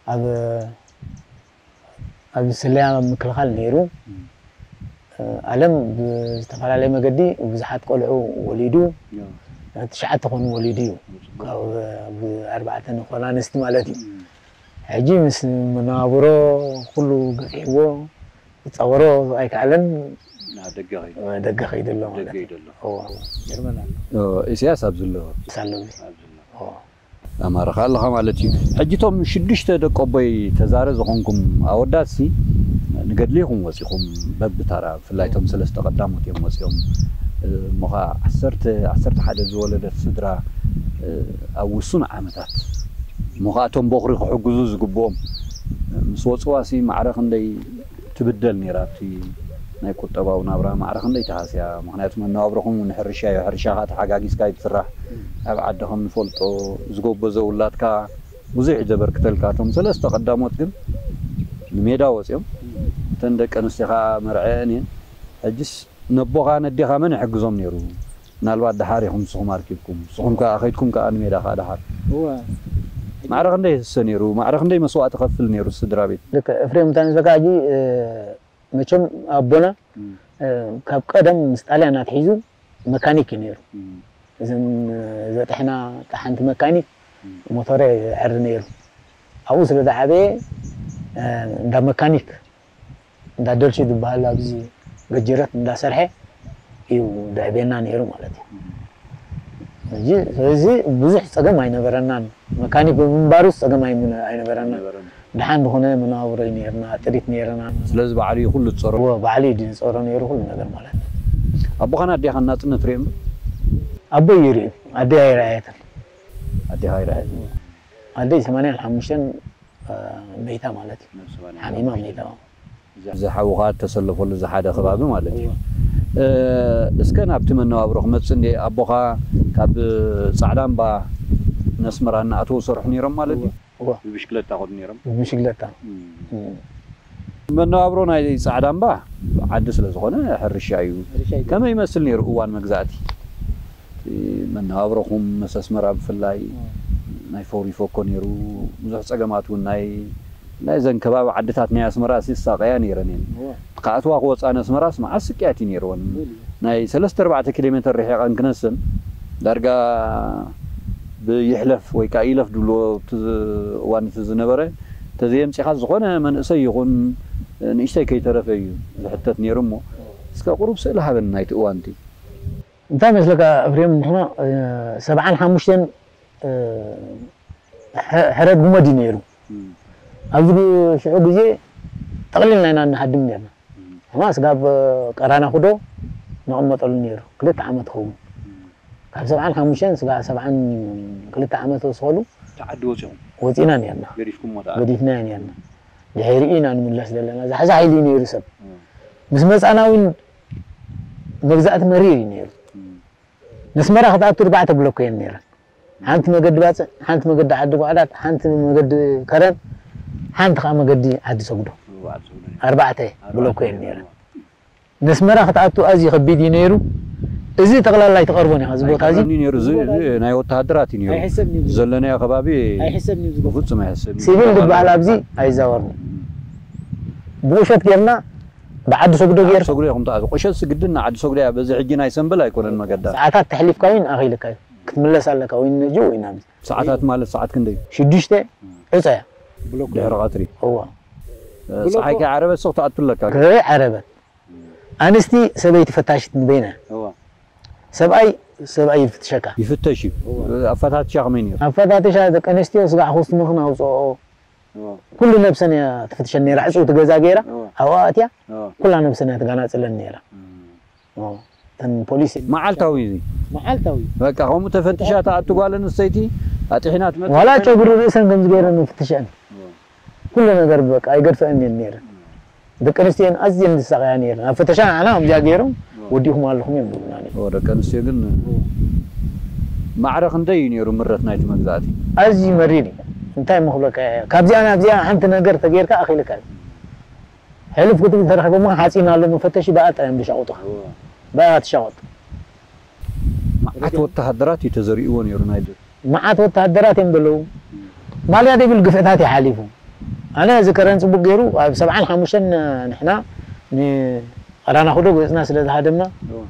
ኣብ ኣብ ስለያ ምክልኻል ነይሩ። እ፣ ኣለም ብዝተፈላለየ መገዲ ብዙሓት ቆልዑ ወሊዱ ትሽዓተ ኮኑ ወሊዱ እዩ። ካብ ኣርባዕተ ንኾና ኣንስቲ ማለት እዩ። ሕጂ ምስ መነባብሮ ኩሉ ገፊሕዎ ክፃወሮ ኣይከኣለን። ደገ ኸይዱ ደገ ከይዱ ኣሎ ማለት ደገ እዩ። ይደሎ እዎ፣ ይገርመና ኣሎ። ኢሳያስ ኣብዚ ኣሎ ሳሎሚ ኣብዚ ኣሎ እዎ። ኣማረኻ ኣለኻ ማለት እዩ። ሕጂ እቶም ሽዱሽተ ደቂ ኣቦይ ተዛረ ዝኾንኩም ኣወዳትሲ ንገድሊ ኢኹም ወፂኹም በብታራ ብፍላይ እቶም ሰለስተ ቀዳሞት እዮም ወፂኦም። እሞ ኸዓ ዓሰርተ ዓሰርተ ሓደ ዝወለደት ስድራ ኣብ ውሱን ዓመታት እሞ ኸዓ እቶም ቦኽሪ ክሕግዙ ዝግብኦም ምስ ወፅዋሲ ማዕረ ክንደይ ትብደል ነይራ ኣብቲ ናይ ቁጠባዊ ናብራ ማዕረ ክንደይ ተሃስያ? ምኽንያቱ መነባብሮኹም እውን ሕርሻ እዩ። ሕርሻኻ ተሓጋጊዝካ እዩ ትስራሕ። ኣብ ዓዲ ከም ንፈልጦ ዝጎበዘ ውላድካ ብዙሕ እዩ ዘበርክተልካ። እቶም ሰለስተ ቀዳሞት ግን ንሜዳ ወፂኦም። እተን ደቂ ኣንስትዮ ከዓ መርዐአን እየን። ሕጅስ ነቦኻ ነዴኻ መን ይሕግዞም ነይሩ? ምናልባት ደሓር ኢኹም ንስኹም ኣርኪብኩም ንስኹም ከዓ ከይድኩም ከዓ ንሜዳ ከዓ ደሓር እወ ማዕረ ክንደይ ይህሰ ነይሩ? ማዕረ ክንደይ መስዋእቲ ከፍል ነይሩ ስድራ ቤት? ልክዕ እፍሬም እንታይ መስለካ ሕጂ መቸም ኣቦና ካብ ቀደም ምስ ጣልያን ኣትሒዙ መካኒክ እዩ ነይሩ። እዘን ዘጥሕና ጠሓንቲ መካኒክ ሞቶረ ይሕር ነይሩ። ኣብኡ ስለ ዝዓበየ እንዳ መካኒክ እንዳ ደልሺ ዝበሃል ኣብዚ ገጀረት እንዳሰርሐ እዩ ደዕቤና ነይሩ ማለት እዩ። ሕጂ ስለዚ ብዙሕ ፀገም ኣይነበረናን። መካኒክ ብምንባሩስ ፀገም ኣይምነ- ኣይነበረናን። ደሓን ዝኾነ መነባብሮ እዩ ነይርና፣ ጥሪት ነይርና። ስለዚ ባዕሉ እዩ ኩሉ ዝፀሮ። እወ፣ ባዕሉ እዩ ዝፀሮ ነይሩ ኩሉ ነገር ማለት እዩ። ኣቦኻን ኣዴኻን ናፅነት ሪኦም ዶ? ኣቦይ ይርእዩ፣ ኣደይ ኣይረኣየትን። ኣዴኻ ኣይረኣየትን። ኣደይ ሰማንያን ሓሙሽተን መይታ ማለት እዩ። ሓሚማ መይታ። እዚ ሓውኻ እተሰለፈሉ እዚ ሓደ ከባቢ ማለት እዩ። እስከ ናብቲ መነባብሮ ክመፅእ እንደ ኣቦኻ ካብ ፃዕዳ እምባ ነስመራ እናኣተዉ ሰርሑ ነይሮም ማለት እዩ። እወ። ብብሽክለታ ከዱ ነይሮም። ብብሽክለታ። መነባብሮ ናይ ፃዕዳ እምባ ዓዲ ስለ ዝኾነ ሕርሻ እዩ። ሕርሻ እዩ። ከመይ ይመስል ነይሩ እዋን መግዛእቲ? እቲ መነባብሮኹም መስ ኣስመራ ብፍላይ ናይ ፈውሪፎ እኮ ነይሩ። ብዙሕ ፀገማት እውን ናይ ናይ ዘን ከባቢ ዓድታት ናይ ኣስመራ ሲ ዝሳቀያ ነይረን እየን። እወ። ክኣትዋ ክወፃ ነስመራስ መዓስ ስቅያት እዩ ነይርወን። እወ። ናይ ሰለስተ ኣርባዕተ ኪሎ ሜትር ርሒቐን ክነስን ዳርጋ ብይሕለፍ ወይ ከዓ ይለፍ ድብልዎ እቲ ዝ- እዋን እቲ ዝነበረ ተዘየምፂኻ ዝኾነ መንእሰይ ይኹን ንእሽተይ ከይተረፈ እዩ ዝሕተት ነይሩ። እሞ እስከ ቁሩብ ስእሊ ሃበኒ ናይቲ እዋን እቲ። እንታይ መስለካ እፍሬም ንሕና ሰብዓን ሓሙሽተን ሕረ ጉመድ እዩ ነይሩ። ኣብዚ ሽዑ ግዜ ጠቕሊልና ኢና ንሃድም ነርና። ሕማ ስጋብ ቀራና ኩዶ ንቕመጠሉ ነይሩ ክልተ ዓመት ክኸውን ካብ ሰብዓን ሓሙሽተን ስጋ ሰብዓን ክልተ ዓመት ወስኸሉ ተዓዲ ወፂኹም ወፂና ነርና። ገዲፍኩም ሞታ ገዲፍና ነርና። ድሕሪኡ ኢና ንምለስ ዘለና። ዛሕዛሕ ኢሉ እዩ ነይሩ ሰብ። ምስ መጻና እውን መግዛእቲ መሪር እዩ ነይሩ። ነስመራ ክትኣቱ ኣርባዕተ ብሎኮ እየን ነይረን። ሓንቲ መገዲ ባጽዕ፣ ሓንቲ መገዲ ዓዲ ጓዕዳድ፣ ሓንቲ መገዲ ከረን፣ ሓንቲ ከዓ መገዲ ዓዲ ሰጉዶ። ኣርባዕተ ብሎኮ እየን ነይረን። ነስመራ ክትኣቱ ኣዝዩ ከቢድ እዩ ነይሩ። እዚ ጠቕላላ ኣይትቐርቦን ኢኻ፣ እዚ ቦታ እዚ። ኣይቀርበኒ ነይሩ፣ እዚ፣ እዚ ናይ ወተሃደራት እዩ ነይሩ። ኣይሕሰብን እዩ። ዘለናዮ ከባቢ ኣይሕሰብን እዩ፣ እዚ ቦታ። ብፍጹም ኣይሕሰብን እዩ። ሲቪል ዝበሃል ኣብዚ ኣይዛወርን። ብቑሸት ጌርና፣ ብዓዲ ሰጉዶ ጌር ሰጉዶ ኢኹም ትኣትዉ። ቁሸት ስግድን ንዓዲ ሰጉዶ እያ። በዚ ሕጂ ናይ ሰንበል ኣይኮነን መገዳ። ሰዓታት ተሕሊፍካ እውን ኣኺልካ እዩ። ክትምለስ ኣለካ፣ ወይ ንነጂ ወይ ናብዚ። ሰዓታት ማለት ሰዓት ክንደይ? ሽዱሽተ ዕጾ እያ። ድሕሪ ቀትሪ። እዋ። እ፣ ፀሓይ ከይዓረበት ሱቕ ትኣቱ ኣለካ። ከይዓረበት። ኣንስቲ ሰበይቲ ፈታሽት ንበይና። እዋ። ሰብኣይ፣ ሰብኣይ ይፍትሸካ። ይፍተሽ እዩ። እዋ። ኣፈታትሻ ከመይ ነይሩ? ኣፈታትሻ ደቂ ኣንስትዮ ስጋዕ ኮስትሞኽን ኣውፅኦ። እዋ። ኩሉ ነብሰን እያ ትፍትሸን ነይራ። ዕፅውቲ ገዛ ገይራ፣ እዋ። ኣብኣ ኣትያ፣ እዋ። ኩላ ነብሰን እያ ትጋናፅለን ነይራ። እም። እዋ። እተን ፖሊስ መዓልታዊ እዩ። መዓልታዊ። በቃ ከምኡ ተፈቲሻ ትኣቱ ጓል ኣንስተይቲ ኣጥሒና ትመጽእ ዋላ ኮይና ጨጉሪ ርእሰን ከም ዝገይረን ይፍትሸን። እዋ። ኩሉ ነገር በቃ ኣይገድፈአን እየን ነይረን። እዋ። ደቂ ኣንስትዮን ኣዝየን ዝሳቐያ ነይረን። ኣብ ፍተሻ ንዓና ከምዚኣ ገይሮም እዋ። ወዲእኹም ኣለኹም እዮም ዝብሉና ነይሮም። እዋ፣ ደቂ ኣንስትዮ ግን እዋ። ማዕረ ክንደይ እዩ ነይሩ ምረት ናይቲ መግዛእቲ? ኣዝዩ መሪር እዩ። እንታይ ምኽብለካ እየ? ካብዚኣ ናብዚኣ ሓንቲ ነገር ተገይርካ ኣኺልካ እዩ። ሕልፍ ክትብል ተረኺቦም ሓፂን ኣሎ መፈተሺ ብኣጣ እዮም ዝሻቑጡኻ። እዋ። ብኣ ትሻቑጥ። መዓት ወተሃደራት እዩ ተዘሪእዎ ነይሩ ናይ ዶ-? መዓት ወተሃደራት እዮም ዘለዉ። ማልያ ደብል ግፍዕታት ይሓሊፉ። ኣነ እዚ ከረን ጽቡቅ ገይሩ ኣብ ሰብዓን ሓሙሽተን ንሕና ንቀራናኹዶ ገጽና ስለ ዝሃደምና፣ እዋ።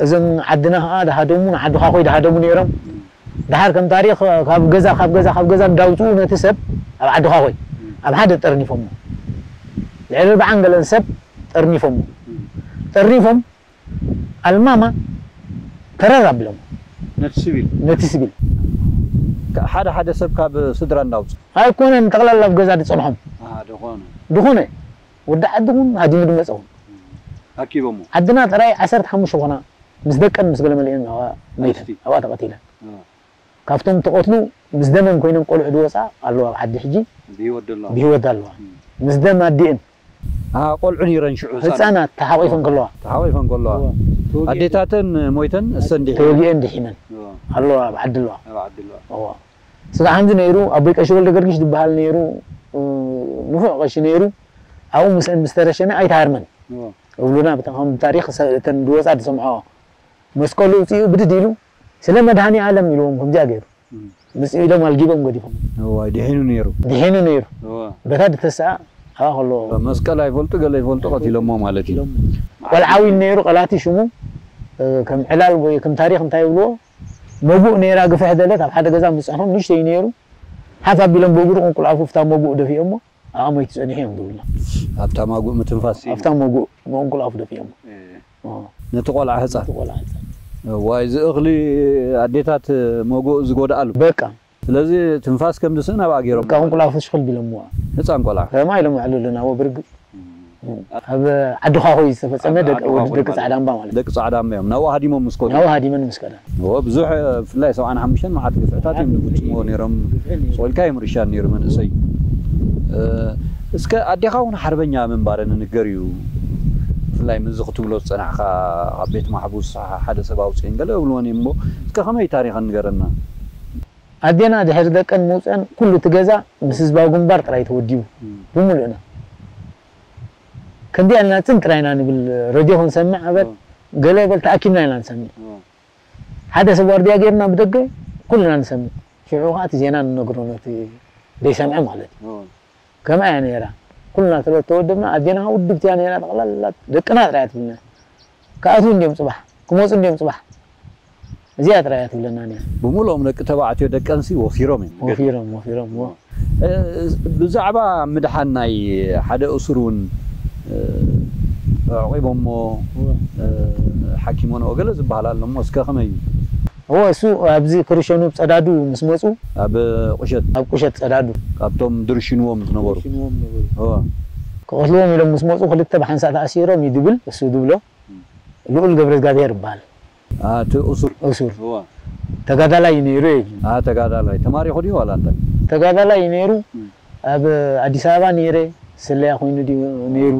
እዞም ዓድና ከኣ ድሃደሙ፣ ንዓዲ ኻኾይ ድሃደሙ ነይሮም። እም። ድሓር ከም ታሪኽ ካብ ገዛ፣ ካብ ገዛ፣ ካብ ገዛ እንዳውጽኡ ነቲ ሰብ ኣብ ዓዲ ኻኾይ እም። ኣብ ሓደ ጠርኒፎሞ። ልዕሊ ኣርብዓን ገለን ሰብ ጠርኒፎሞ። እም። ጠርኒፎም ኣልማማ ተረር ኣቢሎም። ነቲ ሲቪል? ነቲ ሲቪል። ከ-፣ ሓደ ሓደ ሰብ ካብ ስድራ እንዳውጽኡ? ኣይኮነን፣ ጠቕላላ ኣብ ገዛ ዝጸንሖም። ኣሃ፣ ድኾነ። ድኾነ። ወዲ ዓዲ ኹን ሃዲሙ ዝመጸ ኹን። ኣኪቦሞ? ዓድና ጥራይ ዓሰርተ ሓሙሽተ ኾና፣ ምስ ደቀን ምስ ገለ መሊአን ኣብኣ መይተን፣ ኣንስቲ? ኣብኣ ተቐቲለን። ኣዎ። ካብቶም ተቐትሉ ምስ ደመን ኮይነን ቆልዑ ዝወጻ ኣለዋ ኣብ ዓዲ ሕጂ። ብህይወት ዘለዋ? ብህይወት ኣለዋ። እም። ምስ ደም ኣዲእን። አ፣ ቆልዑ ነይረን ሽዑ ህጻናት? ህጻናት ተሓቒፈን ከለዋ። ተሓቒፈን ከለዋ። እዋ። ተወጊአን። ኣዴታተን ሞይተን እሰን ድሒነን? ተወጊአን ድሒነን። እዋ። ኣለዋ ኣብ ዓዲ ኣለዋ። ኣብ ዓዲ ኣለዋ። እዋ። ስጋ ሓምዚ ነይሩ፣ ኣቦይ ቀሺ ወልደ ገርጊሽ ዝበሃል ነይሩ፣ እ፣ ንፉዕ ቀሺ ነይሩ። ኣብኡ ምስአን ምስ ተረሸነ ኣይተሃርመን። እዋ። እብሉና ብታ-፣ ከም ታሪኽ ሰ-፣ እተን ዝወጻ ዝሰምዖ። መስቀሉ ውጽኡ ብድድ ኢሉ፣ "ስለ መድሃኔ ዓለም" ኢልዎም ከምዚኣ ገይሩ። እም። ምስ ኢዶም ኣልጊቦም ገዲፎም። እዋይ፣ ድሒኑ ነይሩ። ድሒኑ ነይሩ። እዋ። በታ ድተስኣ፣ ኣብኣ ከሎ መስቀል ኣይፈልጡ፣ ገለ ይፈልጡ፣ ቀቲሎሞ ማለት እዩ። ቆልዓ እውን ነይሩ፣ ቀላቲ ሽሙ፣ እ፣ ከም ዕላል ወይ ከም ታሪኽ እንታይ ይብልዎ፣ መጉእ ነይራ፣ ግፍሕ ደለት፣ ኣብ ሓደ ገዛ ምስ ጸንሖም ንእሽተይ ነይሩ፣ ሓፍ ኣቢሎም ብእግሩ ቁንቁል ኣፉ ፍታ መጉእ ደፊኦሞ፣ ኣብኣ ሞይቱ ጸኒሑ እዮም ዝብሉና። ኣብታ ማጉእ ምትንፋስ እዩ። ኣብታ መጉእ፣ መቁንቁል ኣፉ ደፊኦሞ። እ። ኦ። ነቲ ቆልዓ ህጻን? ነቲ ቆልዓ ህጻን። እዋይ፣ እዚ እኽሊ ኣዴታት መጎእ ዝጎድኣሉ። በቃ። ስለዚ ትንፋስ ከም ዝስእን ኣብኣ ገይሮም። በቃ፣ ቁንቁል ኣፉ ሽኽል ቢሎምዋ። ህጻን ቆልዓ። ከማ ኢሎም ኣዕሉልና፣ ወ ብርግጽ። እም። ኣብ ዓዲ ኻኾይ ዝተፈጸመ ኣብ ደቂ፣ ዓዲ ወዲ ኻኾይ ደቂ ማለት ጻዕዳ እምባ ማለት። ደቂ ጻዕዳ እምባ እዮም። ናብኡ ሃዲሞም ምስ ከዱ። ናብኡ ሃዲመን ምስ ከዳ። እዎ፣ ብዙሕ፣ ብፍላይ ሰብዓን ሓሙሽተን መዓት ግፍዕታት እዮም ዝፍጽምዎ ነይሮም። ግፍዒ ነይሩ። ስቕ ኢልካ እዮም ርሻን ነይሩ መንእሰይ። እ፣ እስከ ኣዴኻ እውን ሓርበኛ ምንባረን ንገር እዩ። ብፍላይ ምዚ ክትብሎ ዝጸናሕካ ኣብ ቤት ማሕቡስ ሓደ ሰብ ኣውጽኤን ገለ እብልወን እዮም እሞ፣ እስከ ከመይ ታሪኸን ንገረና። ኣዴና ድሕሪ ደቀን ምውጸን ኩሉ እቲ ገዛ ምስ ህዝባዊ ግንባር ጥራይ ተወዲቡ። እም። ብምሉእና። ከምዚኣ ኢልና ጽን ጥራይ ኢና ንብል፣ ሬድዮ ክንሰምዕ ኣበር፣ እም። ገለ በል ተኣኪብና ኢና ንሰምዕ። እም። ሓደ ሰብ ዋርድያ ጌርና ብደገ ኩልና ንሰምዕ። ሽዑ ኸዓ እቲ ዜና ንነግሮ ነቲ ዘይሰምዐ ማለት እዩ። እም። ከምኣ እያ ነይራ። ኩልና ስለ እተወደብና ኣዴና ውድብቲ እያ ነይራ፣ ጠቕላላ ደቅና ጥራይ እያ ትብልና። ክኣትዉ እንድዮም ጽባሕ፣ ክመጹ እንድዮም ጽባሕ። እዚኣ ጥራይ እያ ትብለና ነይራ። ብምሉኦም ደቂ ተባዕትዮ ደቀንሲ ወፊሮም እዮም። ወፊሮም፣ ወፊሮም፣ ወ- እ፣ ብዛዕባ ምድሓን ናይ ሓደ እሱር እውን፣ እ፣ ኣዕቂቦሞ፣ እወ። እ፣ ሓኪሞንኦ ገለ ዝበሃል ኣሎ እሞ፣ እስከ ከመይ እዩ? እወ፣ እሱ ኣብዚ ክርሸኑ ጸዳዱ ምስ መጹ፣ ኣብ ቁሸት? ኣብ ቁሸት ጸዳዱ። ካብቶም ድርሽንዎም ዝነበሩ? ድርሽንዎም ነበሩ። እወ። ክቐትልዎም ኢሎም ምስ መጹ፣ ክልተ ብሓንሳእ ተኣሲሮም እዩ ድብል፣ እሱ ድብሎ። እም። ልኡል ገብረ እግዚኣብሔር ይበሃል። አ፣ እቲ እሱር። እሱር። እዋ። ተጋዳላይ እዩ ነይሩ እዩ። አ፣ ተጋዳላይ። ተማሪኹ ድዩ ዋላ እንታይ? ተጋዳላይ እዩ ነይሩ። እም። ኣብ ኣዲስ ኣበባ ነይረ፣ ስለያ ኮይኑ ድዩ ነይሩ?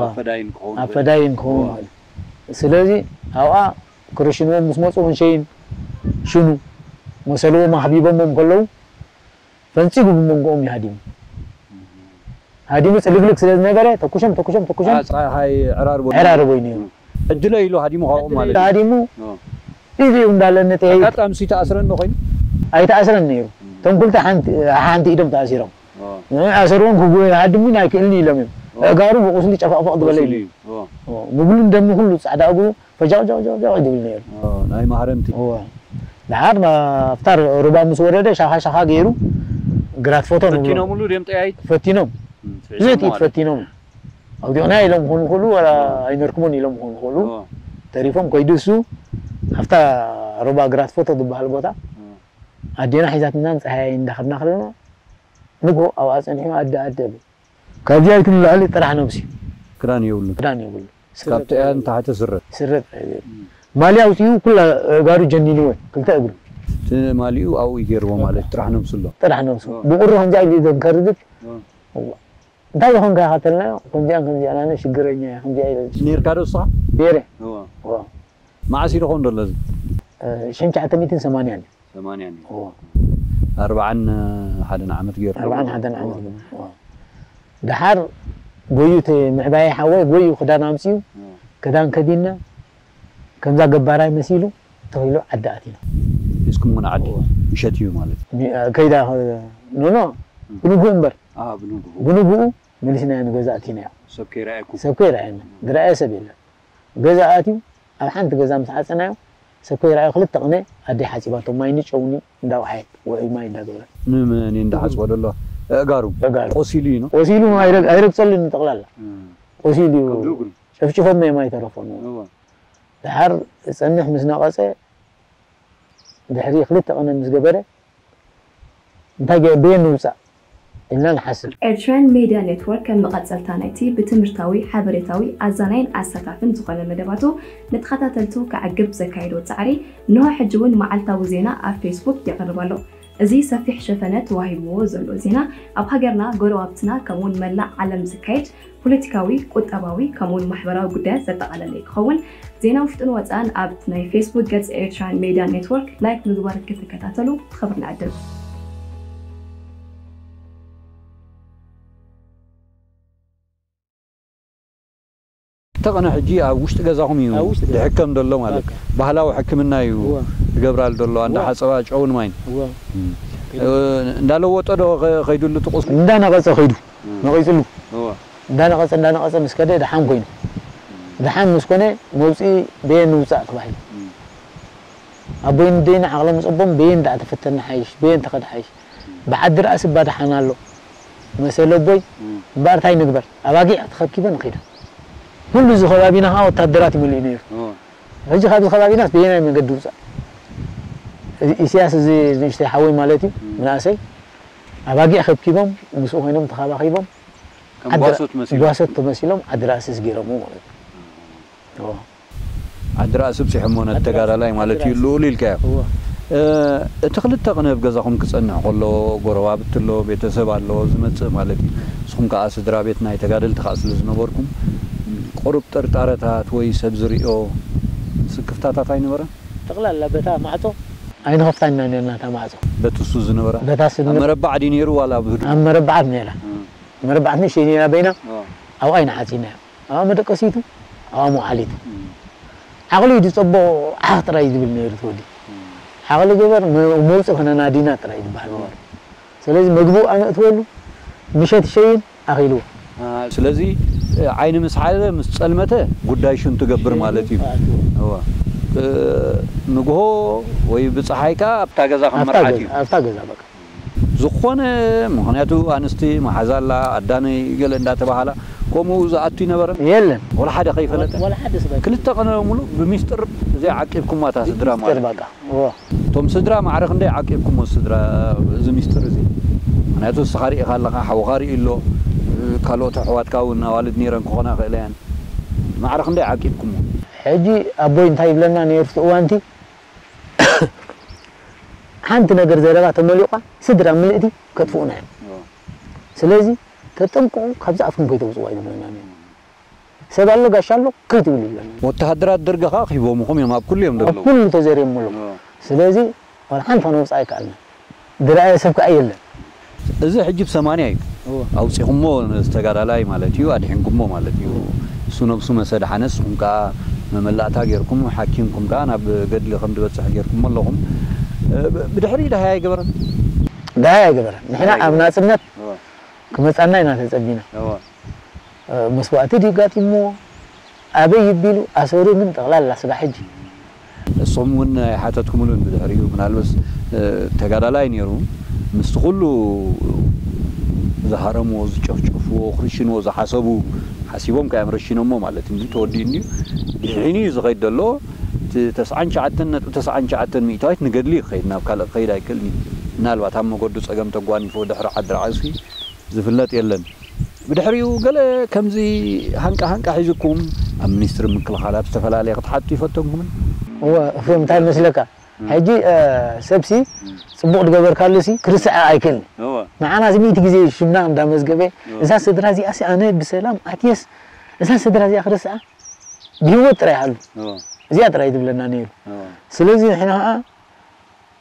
ኣፈዳይን ክኸውን ኣፈዳይን ክኸውን ይኽእል። ስለዚ ኣብኣ ክረሽንዎም ምስ መፁ ክንሸይን ሽኑ መሰልዎም ኣኽቢቦሞም ከለዉ ፈንፂጉ ብመንጎኦም ይሃዲሙ። ሃዲሙ ፅልግልግ ስለ ዝነበረ ተኩሾም ተኩሾም ተኩሾም ፀሓይ ዕራርቦ ዕራርቦ እዩ ነይሩ። ዕድለ ኢሉ ሃዲሙ ካብኦም ማለት እዩ። ሃዲሙ ኢዚ እዩ እንዳለ ነጠያይቅ ኣጋጣሚ ሲ ተኣስረ እንዶ ኮይኑ ኣይተኣስረን ነይሩ። እቶም ክልተ ሓንቲ ሓንቲ ኢዶም ተኣሲሮም ኦ፣ ኣሰርዎም ክጉ ሃድሙን ኣይክእልን ኢሎም እዮም። ኣእጋሩ ብቁስሊ ጨፈቕፈቕ ዝበለ ቆሲሉ እዩ። እዩ። ኦ፣ ምግሉን ደሙ ኩሉ ፃዕዳ እግሩ ፈጃቕ ጃቕ ጃቕ ጃቕ ይብል ነይሩ። ኦ፣ ናይ ማህረምቲ እወ። ደሓር ኣብታ ሩባ ምስ ወረደ ሻኻ ሻኻ ገይሩ ግራት ፎቶ ንብሎ። ፈቲኖምሉ ድዮም ጠያይት ፈቲኖም እም፣ ብዙሕ ስዒቦም ጥይት ማለት ፈቲኖም ኣውዲቕና ኢሎም ክኾኑ ይኽእሉ ወላ ኣይነርክቦን ኢሎም ክኾኑ ይኽእሉ። ኦ፣ ተሪፎም ከይዱ እሱ ኣብታ ሩባ ግራት ፎቶ ዝበሃል ቦታ ኦ፣ ኣዴና ሒዛትና ንፀሃያይ እንዳኸድና ከለና ንግሆ ኣብኣ ፀኒሑ ኣደ ኣደ ብል ካብዚኣይቱ ንላዕሊ ጥራሕ ነብሲ ክዳን የብሉ ክዳን የብሉ ካብ ጥያ ንታሕቲ ስረ ስረ ጥራሕ የብሉ። ማልያ ኣውፂኡ ኩላ እጋሩ ጀኒንወ ክልተ እግሩ እቲ ማሊኡ ኣብኡ ይገርዎ ማለት ጥራሕ ነብሱ ኣሎ ጥራሕ ነብሱ ኦ። ብቁሪ ከምዚኣ ኢሉ ዘንከርግት ኦ። እንታይ ዝኾንካ ከተልናዮ ከምዚኣን ከምዚኣን ኣነ ሽግረኛ እየ ከምዚኣ ኢለ ነርካ ዶ ስኻ ገይረ እዋ ኦ። መዓስ ኢልኾን ዘሎ እዚ እ፣ ሽሕን ትሽዓተ ሚእትን ሰማንያን እዩ። ሰማንያን እዩ ኦ። ኣርባዓን ሓደን ዓመት ገይሩ ኣርባዓን ሓደን ዓመት ገይሩ። ኦ። ደሓር ጎዩ እቲ ምዕባየ ሓወይ ጎዩ ክዳን ኣምፅኡ ክዳን ከዲና ከምዛ ገባራይ መሲሉ ተኺሉ ዓዲ ኣቲና ሒዝኩም እውን ዓዲ ምሸት እዩ ማለት እዩ ሚ- ከይዳ ኖኖ ብንግኡ እምበር ኣሃ ብንግሁ ብንግኡ መሊስናዮ ንገዛ ኣቲናዮ ሰብ ከይረኣየኩም ሰብ ከይረኣየና ዝረኣየ ሰብ የለን ገዛ ኣትዩ ኣብ ሓንቲ ገዛ ምስ ዓፀናዮ ሰብ ከይረኣዮ ክልተ ቅነ ኣደይ ሓፂባቶ ማይኒ ጨውኒ እንዳውሓየት ውዑይ ማይ እንዳገበረት ንምኒ እንዳሓፅቦ ደሎ እጋሩ እጋሩ ቆሲሉ እዩ ነው ቆሲሉ ኣይረግ- ኣይረግፀሉን ጠቕላላ ቆሲሉ እዩ ከብዱ እግሩ ጨፍጭፎም እዮም ኣይተረፎም እዋ ድሓር ፀንሕ ምስ ነቐፀ ድሕሪ ክልተ ቅነ ምስ ገበረ እንታይ ገ- በየን ንውፃእ ኢልና ንሓስብ ኤርትራን ሜድያ ኔትወርክ ከም መቐጸልታ ናይቲ ብትምህርታዊ፣ ሓበሬታዊ፣ ኣዛናይን ኣሳታፍን ዝኾነ መደባቱ ንተኸታተልቱ ከዕግብ ዘካየዶ ጻዕሪ እንሆ ሕጂ እውን መዓልታዊ ዜና ኣብ ፌስቡክ የቕርብ ኣሎ። እዚ ሰፊሕ ሸፈነ ተዋሂብዎ ዘሎ ዜና ኣብ ሃገርና፣ ጎረባብትና ከምኡውን መላእ ዓለም ዝካየድ ፖለቲካዊ፣ ቁጠባዊ ከምኡውን ማሕበራዊ ጉዳያት ዘጠቓለለ ክኸውን ዜና ውሽጥን ወፃእን ኣብ ናይ ፌስቡክ ገጽ ኤርትራን ሜድያ ኔትወርክ ላይክ ምግባር ክትከታተሉ ብኽብሪ ንዕድም። ተቐነ ሕጂ ኣብ ውሽጢ ገዛኹም እዩ ኣብ ውሽጢ ገዛ። ዝሕከም ዘሎ ማለት በቃ። ባህላዊ ሕክምና እዩ እዋ። ዝገብራሉ ዘሎ ኣንዳ እዋ። ሓፀባ ጨውን ማይን እዋ። እንዳለወጠ ዶ ከ- ከይዱሉ ትቑስ እንዳነቐፀ ከይዱ ነቒፅሉ እዋ እንዳነቐፀ እንዳነቐፀ ምስ ከደ ደሓን ኮይኑ ደሓን ምስ ኮነ መውፅኢ በየን ንውፃእ ተባሂሉ ኣቦይን ደይን ዓቕሎም ፀቦም በየን ደኣ ተፈተና ሓይሽ በየን ተኸደ ሓይሽ ብዓዲ ርኣሲ እባ ደሓን ኣሎ መሰለ ኣቦይ እምበኣር እንታይ ንግበር ኣባጊዕ ተኸብኪበን ኺዳ ኩሉ እዚ ከባቢና ከዓ ወታደራት ይመልኡ ነይሩ ሕጂ ካብዚ ከባቢናስ በየናይ መንገዲ ውፃእ ኢሳያስ እዚ ንእሽተይ ሓወይ ማለት እዩ ምንእሰይ ኣባጊዕ ከብኪቦም ምስኡ ኮይኖም ተኻባኺቦም ከም ጓሶት መሲሉ ጓሶት ተመሲሎም ዓዲ ራእሲ ስጊሮሞ ማለት እዩ ዓዲ ራእሲ ብፂሖሞ ነቲ ተጋዳላይ ማለት እዩ ልኡል ኢልካዮ እቲ ክልተ ቅነ ኣብ ገዛኹም ክፀንሕ ከሎ ጎረባብቲ ኣሎ ቤተሰብ ኣሎ ዝመፅእ ማለት እዩ ንስኹም ከዓ ስድራ ቤት ናይ ተጋደልቲ ከዓ ስለ ዝነበርኩም ቁሩብ ጥርጣረታት ወይ ሰብ ዝሪኦ ስክፍታታት ኣይነበረን ጠቕላላ በታ ማዕፆ ኣይንኸፍታን ኢና ነርና እታ ማዕፆ በቲ እሱ ዝነበረ በታ ኣብ ስድሚ መረባዕ ድዩ ነይሩ ዋላ ኣብ ህዱ ኣብ መረባዓት ነራ መረባዓት ንእሽተይ ነራ በይና ኣብኣ ኢና ዓፂናዮ ኣብኣ መደቀሲቱ ኣብኣ መውዓሊቱ ዓቕሊ እዩ ዝፀቦ ዓኽ ጥራይ እዩ ዝብል ነይሩ እቲ ወዲ ዓቕሊ ገበር መ- መውፅእ ከነናዲና ጥራይ እዩ ዝበሃል ነበሩ ስለዚ መግቡ ኣነእትወሉ ምሸት ሸይን ኣኺልዎ ስለዚ ዓይኒ ምስ ሓዘ ምስ ፀልመተ ጉዳይ ሽም ትገብር ማለት እዩ እዋ። እ፣ ንግሆ ወይ ብፀሓይ ከዓ ኣብታ ገዛ ከም ኣብታ መርዓት ገዛ- እዩ ኣብታ ገዛ በቃ ዝኾነ ምክንያቱ ኣንስቲ መሓዛ ኣላ ኣዳነይ ገለ እንዳተባሃላ ከምኡ ዝኣቱ ይነበረ የለን ወላ ሓደ ከይፈለጠ ወላ ሓደ ስበ ክልተ ቀነ ሙሉ ብሚስጥር እዚኣ ዓቂብኩማ እታ ስድራ ሚስጥር ማለት በቃ እዎ እቶም ስድራ ማዕረ ክንደይ ዓቂብኩሞ ስድራ እዚ ሚስጥር እዚ ምክንያቱ ንስኻ ርኢኻ ኣለኻ ሓውኻ ርኢ ኣሎ ካልኦት ኣሕዋትካ እውን ኣዋልድ ነይረን ክኾና ይኽእላ እየን ማዕረ ክንደይ ዓቂብኩሞ ሕጂ ኣቦይ እንታይ ይብለና ነይሩ እቲ እዋንቲ ሓንቲ ነገር ዘረባ ተመሊቋ ስድራ ምልእቲ ከጥፍኡና እዮም ስለዚ ተጠንቀቑ፣ ካብዚ ኣፍኩም ከይተውፅዋ ይብለና ነይሩ። ሰብ ኣሎ፣ ጋሻ ኣሎ፣ ከይትብሉ ይብለና። ወተሃደራት ደርጊ ኸዓ ኣኺቦምኹም እዮም፣ ኣብ ኩሉ እዮም ኣብ ዘለዉ። ኩሉ ተዘርዮም ኣለዉ። እዎ። ስለዚ ዋላ ሓንቲ ፋና ውፅእ ኣይከኣልናን። ዝረኣየ ሰብ ከኣ የለን። እዚ ሕጂ ብሰማንያ እዩ። እዎ። ኣውጺኹሞ ነዚ ተጋዳላይ ማለት እዩ፣ ኣድሒንኩሞ ማለት እዩ። እሱ ነብሱ መሰ ደሓነ፣ ንስኹም ከኣ መመላእታ ጌርኩም፣ ሓኪምኩም ከኣ ናብ ገድሊ ከም ዝበጽሕ ጌርኩሞ ኣለኹም። እ፣ ብ-፣ ብድሕሪ ደሃይ ኣይገበረን? ደሃይ ኣይገበረን። ንሕና ደሃይ ኣብ ኣይገበረን። ናጽነት እዎ። ክመጻና ኢና ተጸቢና። እዎ። እ፣ መስዋእቲ ድዩ ጋጢምዎ? ኣበይ ይቢሉ ኣሰሩ ግን ጠቕላላ ስጋዕ ሕጂ። ንስኹም እውን ኣይሓተትኩምሉን ብድሕሪኡ። ምናልባስ፣ እ፣ ተጋዳላይ ነይሩ። ምስቲ ኩሉ ዝሃረምዎ፣ ዝጨፍጨፍዎ፣ ክርሽንዎ ዝሓሰቡ ሓሲቦም ከ እዮም ረሺኖሞ ማለት እንዲ ተወዲኡ እንድዩ። ድሒኑ እዩ ዝኸይድ ዘሎ። እቲ ተስዓን ትሽዓተን ነጥቢ ተስዓን ትሽዓተን ሚእታዊት ንገድሊ እዩ ክኸይድ፣ ናብ ካልእ ክኸይድ ኣይክእልን እዩ። ምናልባት ኣብ መገዱ ጸገም ተጓኒፎ ድሕሪ ዓዲ ራዕሲ ዝፍለጥ የለን። ብድሕሪኡ ገለ ከምዚ ሃንቃ ሃንቃ ሒዝኩም ኣብ ሚኒስትሪ ምክልኻል ኣብ ዝተፈላለየ ክትሓቱ ይፈተንኩምን? እወ፣ እፎም፣ እንታይ መስለካ? እም። ሕጂ፣ እ፣ ሰብሲ እም። ጽቡቕ ዝገበርካሉሲ ክርስዓ ኣይክእልን። እወ። ንዓና እዚ ሚእቲ ግዜ ሽምና እንዳመዝገበ፣ እወ። እዛ ስድራ እዚኣሲ ኣነ ብሰላም ኣትየስ፣ እዛ ስድራ እዚኣ ክርስዓ ብህይወት ጥራይ ሃሉ። እወ። እዚኣ ጥራይ ትብለና ነይሩ። እወ። ስለዚ ንሕና ኸዓ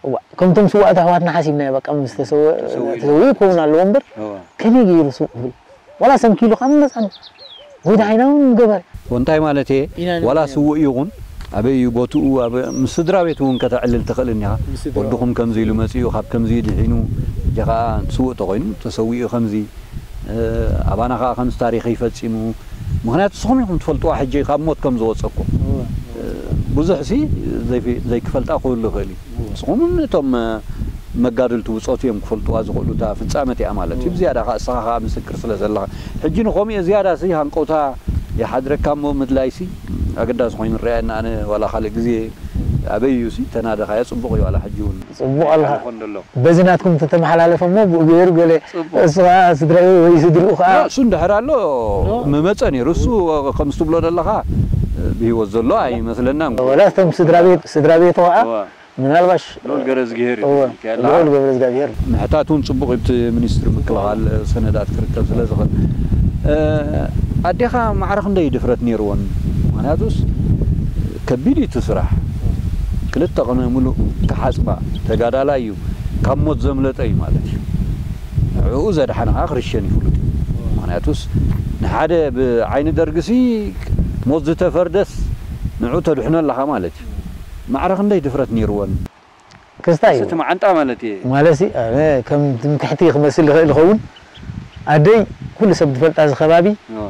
እዋ፣ ከምቶም ስዋእቲ ኣሕዋትና ሓሲብናዮ፣ በቃ ምስ ተሰወ-፣ ተሰዊኡ። ተሰዊኡ ክኸውን ኣለዎ እምበር፣ እዋ። ከመይ ገይሩ ስውእ ክብል? ዋላ ሰንኪሉ ካብ መጻን፣ ወይ ደሓይና እውን ንገበር። እንታይ ማለት እየ? ኢና ንብል ዋላ ኢና። ስውእ ይኹን፣ ኣበይ እዩ ቦትኡ፣ ኣብ፣ ምስ ስድራ ቤት እውን ከተዕልል ትኽእል እኒኻ። ምስ ስድራ። ወድኹም ከምዚ ኢሉ መጺኡ፣ ካብ ከምዚ ድሒኑ፣ ሕጂ ኸኣ ስውእ ተኾይኑ፣ ተሰዊኡ ከምዚ፣ እ፣ ኣባና ኸኣ ከምዚ ታሪኸይ ፈጺሙ። ምኽንያቱ ንስኹም ኢኹም ትፈልጥዋ ሕጂ ካብ ሞት ከም ዝወጸኩም። እዋ። እ፣ ብዙሕ ሲ ዘይፊ-፣ ዘይክፈልጣ ክህሉ ይኽእል እዩ። ንስኹም እቶም፣ እ፣ መጋድልቲ ብጾት እዮም ክፈልጥዋ ዝኽእሉ እታ ፍጻመት እያ ማለት እዩ። እዎ። ብዝያዳ ኸኣ እስኻ ኸኣ ምስክር ስለ ዘለኻ። ሕጂ ንኸምኡ ዝያዳ ሲ ሃንቀውታ ይሓድረካ እሞ ምድላይ ሲ ኣገዳሲ ኮይኑ ይረኣየኒ ኣነ ዋላ ካልእ ግዜ ኣበይ እዩ ሲ ተናደኻዮ ጽቡቕ እዩ ዋላ ሕጂ እውን። ጽቡቕ ኣለኻ። ይሓልፎ እንደሎ። በዚ ናትኩም ተተመሓላለፈ እሞ ብኡ ገይሩ ገለ ጽቡቕ። እሱ ኸኣ ስድራኡ ወይ ስድርኡ ኸኣ እሱ እንድሕር ኣሎ እዎ። ምመጸ ነይሩ። እሱ ከምዚ ትብሎ ዘለኻ ብህይወት ዘሎ ኣይመስለናን። ወላ እቶም ስድራ ቤት፣ ስድራ ቤቱ ኸኣ እዎ። ምናልባሽ ልዑል ገረዝግሄር እዩ እወ፣ ትብል ከላ። ልዑል ገብረዝጋብሄር። ምሕታት እውን ጽቡቕ እዩ፣ እቲ ሚኒስትሪ ምክልኻል ሰነዳት ክርከብ ስለ ዝኽእል። እ፣ ኣዴኻ ማዕረ ክንደይ ድፍረት ነይርወን? ምኽንያቱስ ከቢድ እዩ እቲ ስራሕ። ክልተ ቅነ ምሉእ ክሓጽባ፣ ተጋዳላይ እዩ፣ ካብ ሞት ዘምለጠ እዩ ማለት እዩ። ንዕኡ ዘድሓነ ኸዓ ክርሸን እዩ ፍሉጥ እዩ። ምኽንያቱስ ንሓደ ብዓይኒ ደርግሲ ሞት ዝተፈርደስ ንዕኡ ተድሕኖ ኣለኻ ማለት እዩ። ማዕረ ክንደይ ድፍረት ነይርወን? ክስታይ እዩ። እቲ መዓንጣ ማለት እየ። ማለትሲ፣ ኣነ ከም ትምክሕቲ ክመስል ይኽእል ይኸውን። ኣደይ ኩሉ ሰብ ዝፈልጣ እዚ ከባቢ እዎ።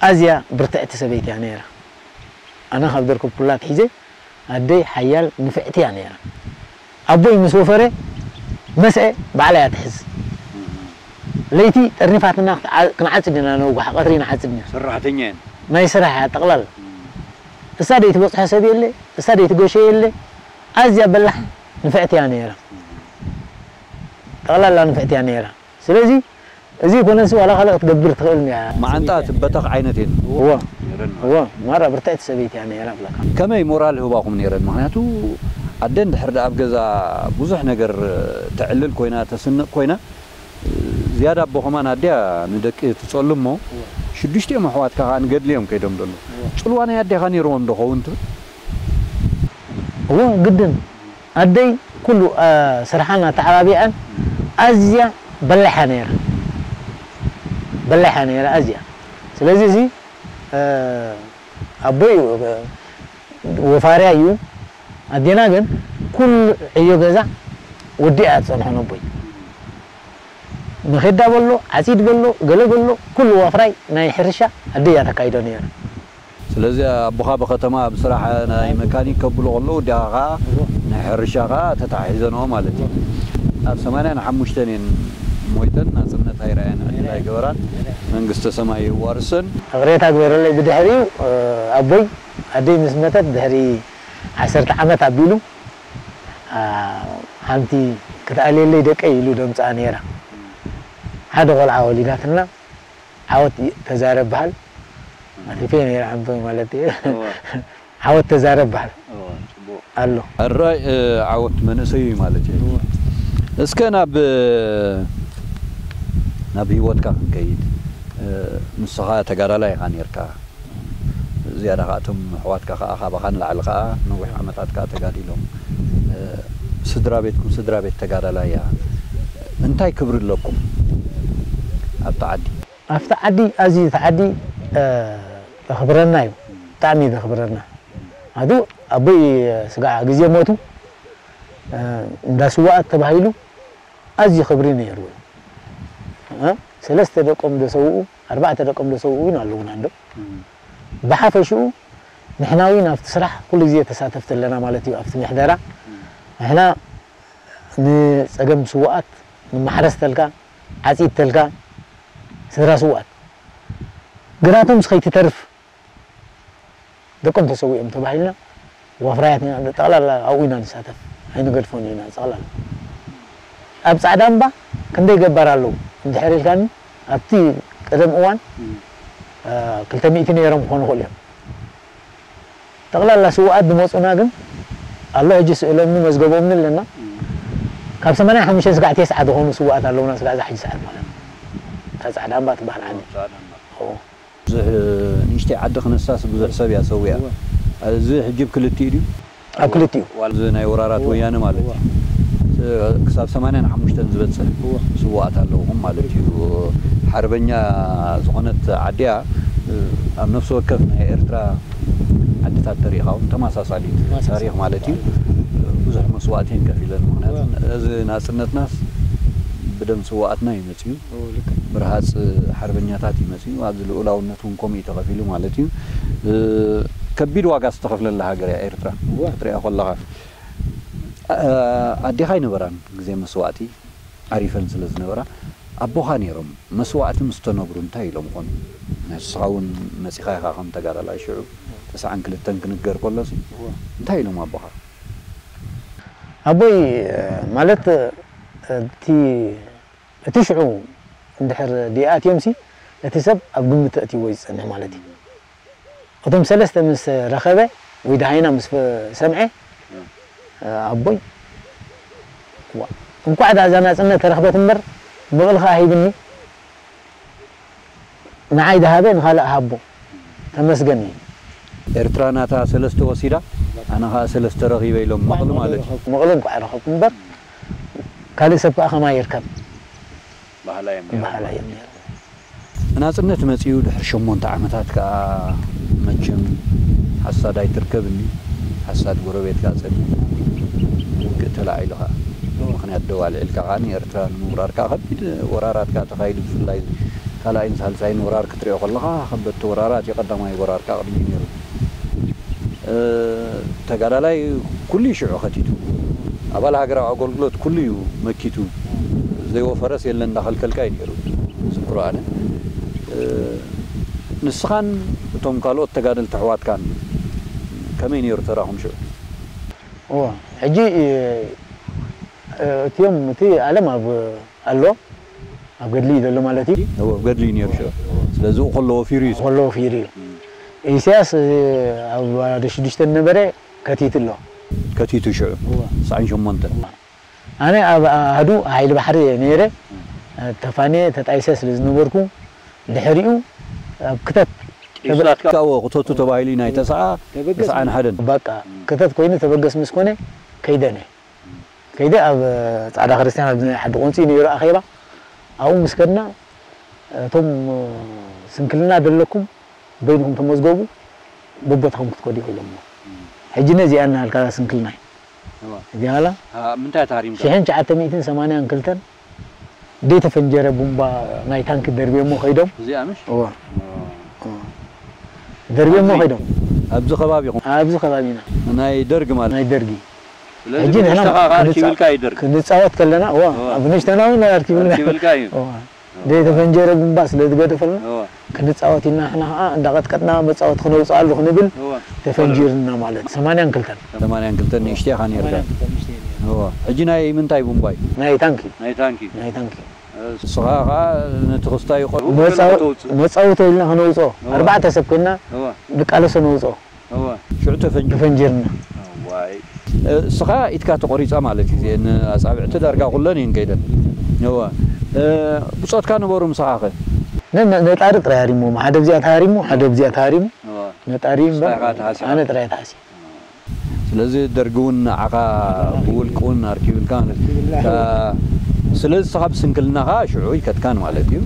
ኣዝያ ብርትዕቲ ሰበይቲ እያ ነይራ። ኣነ ካብ ዘርከብኩላ ኣትሒዘ ኣደይ ሓያል ንፍዕቲ እያ ነይራ። ኣቦይ ምስ ወፈረ መስአ ባዕላ እያ ትሕዝ። እም። ለይቲ ጠርኒፋትና ክትዓ-፣ ክንዓጽድ ኢና ነውግሓ፣ ቀትሪ ንዓጽድ ኢና። ሰራሕተኛ እየን። ናይ ስራሕ እያ ጠቕላላ። እም። እሳ ደይትበጽሖ ሰብ የለ፣ እሳ ደይትገሾ የለ። ኣዝያ በላሕ ንፍዕቲ እያ ነይራ። ጠቕላላ ንፍዕቲ እያ ነይራ። ስለዚ እዚ ኮነሲ ዋላ ካልእ ክትገብር ትኽእል እያ። መዓንጣ ትበተኽ ዓይነት እየን። እወ። ነይረን ማለት እወ፣ ማራ ብርትዕቲ ሰበይቲ እያ ነይራ ብለካ። ከመይ ሞራል ህባኹም ነይረን? ምኽንያቱ ኣደ እንድሕር ደኣ ኣብ ገዛ ብዙሕ ነገር ተዕልል ኮይና፣ ተስንቕ ኮይና፣ ዝያዳ ኣቦ ከማን ኣዲኣ ንደቂ ትጸሉ እሞ፣ እወ። ሽዱሽቲኦም ኣሕዋትካ ከኣ ንገድሊ እዮም ከይዶም ዘለዉ። እወ። ጽልዋ ናይ ኣዴኻ ነይርዎም ዶ ኸውን ትብል? እወ፣ ግድን። ኣደይ ኩሉ፣ አ፣ ስርሓን ኣተዓባቢኣን ኣዝያ በላሕ እያ ነይራ። በላሕ እያ ነይራ ኣዝያ። ስለዚ እዚ፣ አ፣ ኣቦይ፣ አ፣ ወፋርያ እዩ። ኣዴና ግን ኩሉ ዕዮ ገዛ ወዲኣ እያ ትጸንሖ ነቦይ። መኼዳ በሎ፣ ዓጺድ በሎ፣ ገለ በሎ፣ ኩሉ ዋፍራይ ናይ ሕርሻ ኣደይ እያ ተካይዶ ነይራ። ስለዚ ኣቦኻ ብኸተማ ብስራሕ ናይ መካኒክ ከብሉ ከለዉ፣ ኣዴኻ ኸኣ ናይ ሕርሻ ኸኣ ተተሓሒዘንኦ ማለት እዩ። ኣብ ሰማንያን ሓሙሽተን እየን ሞይተን፣ ናጽነት ኣይረኣያን፣ ዕድል ኣይገበራን። መንግስተ ሰማይ የዋርሰን። እቕሬታ ግበረለይ። ብድሕሪኡ፣ እ፣ ኣቦይ፣ ኣደይ ምስ መተት ድሕሪ ዓሰርተ ዓመት ኣቢሉ፣ ኣ፣ ሓንቲ ክትኣልየለይ ደቀይ ኢሉ ደምጽኣ ነይራ። ሓደ ቆልዓ ወሊዳትና፣ ዓወት ተዛረብ በሃል። ኣትሪፈ ነይረ ሓንቶይ ማለት እየ። እወ። ዓወት ተዛረብ በሃል። እወ፣ ጽቡቕ። ኣሎ። ሕራይ፣ እ፣ ዓወት መንእሰይ እዩ ማለት እዩ። እወ። እስከ ናብ፣ ናብ ህይወትካ ክንከይድ። ንስኻ ተጋዳላይ ኢኻ ኔርካ። ዝያዳ ከኣ እቶም ኣሕዋትካ ከኣ ካባኻ ንላዕሊ ከኣ ነዊሕ ዓመታት ከኣ ተጋዲሎም። ስድራ ቤትኩም ስድራ ቤት ተጋዳላይ እያ። እንታይ ክብሪ ኣለኩም ኣብቲ ዓዲ? ኣብቲ ዓዲ ኣዝዩ እቲ ዓዲ ዘኽብረና እዩ። ብጣዕሚ እዩ ዘኽብረና። ኣዱ ኣቦይ ስጋዕ ግዜ ሞቱ እንዳ ስዋኣት ተባሂሉ ኣዝዩ ክብሪ ነይሩ። ሰለስተ ደቆም ዘሰውኡ ኣርባዕተ ደቆም ዘሰውኡ እውን ኣለውና እንዶ። ብሓፈሽኡ ንሕና እውን ኣብቲ ስራሕ ኩሉ ግዜ ተሳተፍቲ ኣለና ማለት እዩ። ኣብቲ ምሕደራ ንሕና ንፀገም ስዋኣት ንማሕረስ ተልካ ዓፂድ ተልካ ስድራ ስዋኣት ግራቶም ከይትተርፍ ደቆም ተሰዊኦም ተባሂልና ዋፍራያት ኢና ጠቕላላ ኣብኡ ኢና ንሳተፍ ኣይንገድፎን ኢና ጠቕላላ። ኣብ ፃዕዳ እምባ ክንደይ ገባር ኣለዉ እንድሕር ኢልካኒ ኣብቲ ቀደም እዋን ክልተ ሚእቲ ነይሮም ክኾኑ ይኽእሉ እዮም። ጠቕላላ ስውኣት ዝመፁና ግን ኣሎ ሕጂ ስእሎምኒ መዝገቦምኒ ኣለና። ካብ ሰማንያ ሓሙሽተ ስጋዕ ተስዓ ዝኾኑ ስውኣት ኣለውና ስጋዕ እዛ ሕጂ ሰዓት ማለት እታ ፃዕዳ እምባ ትበሃል ዓዲ። ብዙሕ ንእሽተይ ዓዲ ክነሳስ ብዙሕ ሰብ እያ ሰዊኣ። እዚ ሕጂ ብ ክልቲኡ ድዩ? ኣብ ክልቲኡ። ዋላ እዚ ናይ ወራራት ወያነ ማለት እዩ። ክሳብ ሰማንያን ሓሙሽተን ዝበፅሕ ስውኣት ኣለውኹም ማለት እዩ። ሓርበኛ ዝኾነት ዓዲያ ኣብ ነፍሲ ወከፍ ናይ ኤርትራ ዓድታት ተሪእኻ እውን ተመሳሳሊት ታሪኽ ማለት እዩ። ብዙሕ መስዋእቲ እየን ከፊለን። ምኽንያቱ እዚ ናፅነትናስ ብደም ስውኣትና እዩ መፅዩ። ብርሃፅ ሓርበኛታት እዩ መፅዩ። ኣብዚ ልኡላውነት እውን ከምኡ እዩ ተኸፊሉ ማለት እዩ። ከቢድ ዋጋ ዝተኸፍለላ ሃገር እያ ኤርትራ ክትሪኣ ከለኻ። ኣዴኻ ኣይነበራን ግዜ መስዋእቲ ዓሪፈን ስለ ዝነበራ ኣቦኻ ነይሮም። መስዋእቲ ምስ ተነግሩ እንታይ ኢሎም ኾኑ? ንስኻ እውን መፂኻ ኢኻ ከም ተጋዳላይ ሽዑ ተስዓን ክልተን ክንገር ከሎሲ እንታይ ኢሎም ኣቦኻ? ኣቦይ ማለት እቲ እቲ ሽዑ እንድሕር ዲኣትዮም ሲ እቲ ሰብ ኣብ ግምት ተእትይዎ እዩ ዝጸንሕ ማለት እዩ። እቶም ሰለስተ ምስ ረኸበ ወይ ደሃይና ምስ ሰምዐ ኣቦይ እንኳዕ ዳ እዛ ናጽነት ተረኽበት እምበር ምቕል ኸኣ ሂብኒ ንዓይ ደሃበ ንኻልእ ሃቦ ተመስገን እዩ። ኤርትራ ናታ ሰለስተ ወሲዳ ኣነ ኸኣ ሰለስተ ረኺበ ኢሎም መቕል ማለት እዩ። መቕል እንኳዕ ረኸብኩ እምበር ካልእ ሰብ ከኣ ከማይ ይርከብ ባህላ እዮም ነይሮም። ናጽነት መጺኡ ድሕሪ ሸሞንተ ዓመታት ከኣ መቸም ሓሳድ ኣይትርከብኒ ሓሳድ ጎረቤት ከኣ ጸኒሑ ውግእ ተላዒሉ ከኣ ብምኽንያት ደው ኣልዒልካ ከኣ ንኤርትራ ንምውራር ከኣ ከቢድ ወራራት ከኣ ተኻይዱ ብፍላይ ካልኣይን ሳልሳይን ወራር ክትሪኦ ከለኻ ከበድቲ ወራራት እዩ ቀዳማይ ወራር ከኣ ቅድሚኡ ነይሩ። ተጋዳላይ ኩሉ እዩ ሽዑ ከቲቱ ኣባል ሃገራዊ ኣገልግሎት ኩሉ እዩ መኪቱ ዘይወፈረስ የለን እንዳኸልከልካ እዩ ነይሩ ዝክሮ ኣነ ንስኻን እቶም ካልኦት ተጋደልቲ ኣሕዋትካን ከመይ ነይሩ ተራኹም ሽዑ? እወ ሕጂ እቲኦም እቲ ዓለም ኣብ ኣሎ ኣብ ገድሊ እዩ ዘሎ ማለት እዩ። እወ ኣብ ገድሊ እዩ ነይሩ ሽዑ። ስለዚ እኮ ኣሎ ወፊሩ እዩ። እኮ ኣሎ ወፊሩ እዩ። ኢሳያስ ኣብ ሽዱሽተ ነበረ ከቲቱ ኣሎ። ከቲቱ ሽዑ እወ። ሰዓን ሸሞንተ። ኣነ ኣብ ኣሃዱ ሓይሊ ባሕሪ እየ ነይረ። ተፋንየ ተጣይሰ ስለ ዝነበርኩ ድሕሪኡ ኣብ ክተት ቂሱታትካ እወ ክተቱ ተባሂሉ እዩ ናይ ተስዓ ተስዓን ሓደን። በቃ ክተት ኮይኑ ተበገስ ምስ ኮነ ከይደነ ከይደ ኣብ ጻዕዳ ክርስቲያን ኣብ ናይ ሓዲ ቆንጺ ነይሩ ኣኼባ ኣብኡ ምስ ከድና እቶም ስንክልና ዘለኩም በይንኹም ተመዝገቡ በቦታኹም ክትከዱ ኢሎሞ ሕጂ ነዚኣ እናሃልካ ስንክልናይ እዋ እዚኣላ ምንታይ ታሪምካ ሽሕን ትሽዓተ ሚእትን ሰማንያን ክልተን ደይ ተፈንጀረ ቡምባ ናይ ታንክ ደርብዮሞ ከይዶም እዚኣ ምሽ እዋ ደርብዮሞ ከይዶም ኣብዚ ከባቢኹም ኣብዚ ከባቢና ናይ ደርግ ማለት ናይ ደርጊ ስለዚህ ሕጂ ንሕና ንሽተኻ ክንጻ- ኣርኪብልካ እዩ ደርግ ክንጻወት ከለና እዋ እዋ። ኣብ ንሽተናዊ ኣርኪብልና ኣርኪብልካ እዩ እዋ ዘይተፈንጀረ ቡምባ ስለ ዝገደፈልና እዋ ክንጻወት ኢልና ንሕና ከዓ እንዳቐጥቀጥና መጻወቲ ክነውፅኣሉ ክንብል እዋ ተፈንጂርና ማለት ሰማንያን ክልተን ሰማንያን ክልተን ንእሽተይ ኢኻ ነርካ እዋ ሕጂ ናይ ምንታይ ቡምባ እዩ ናይ ታንኪ ናይ ታንኪ ናይ ታንኪ ንስኻ ከዓ ነቲ ክስታይ ቆልዑ መጻወ- መጻወቶ ኢልና ክነውፅኦ እዋ። ኣርባዕተ ሰብ ኮይና እዋ ንቃለሶ ነውፅኦ እዋ ሽዑ ተፈንጂ ተፈንጂርና ዋይ እስኻ ኢትካ ተቆሪፃ ማለት እዩ እዚአን ኣፃብዕቲ ዳርጋ ኩለን እየን ከይደን እዋ ብፆትካ ነበሩ ምሳኻ ኸ ነጣሪ ጥራይ ሃሪሞ፣ ሓደ ብዚኣ ተሃሪሙ፣ ሓደ ብዚኣ ተሃሪሙ። ነጣሪ እምበር ኣነ ጥራይ ተሃሲ። ስለዚ ደርጊ እውን ንዓኻ ብውልቂ እውን ኣርኪብልካ ማለት እዩ። ስለዚ ስኻ ብስንክልናኻ ሽዑ ይከትካን ማለት እዩ።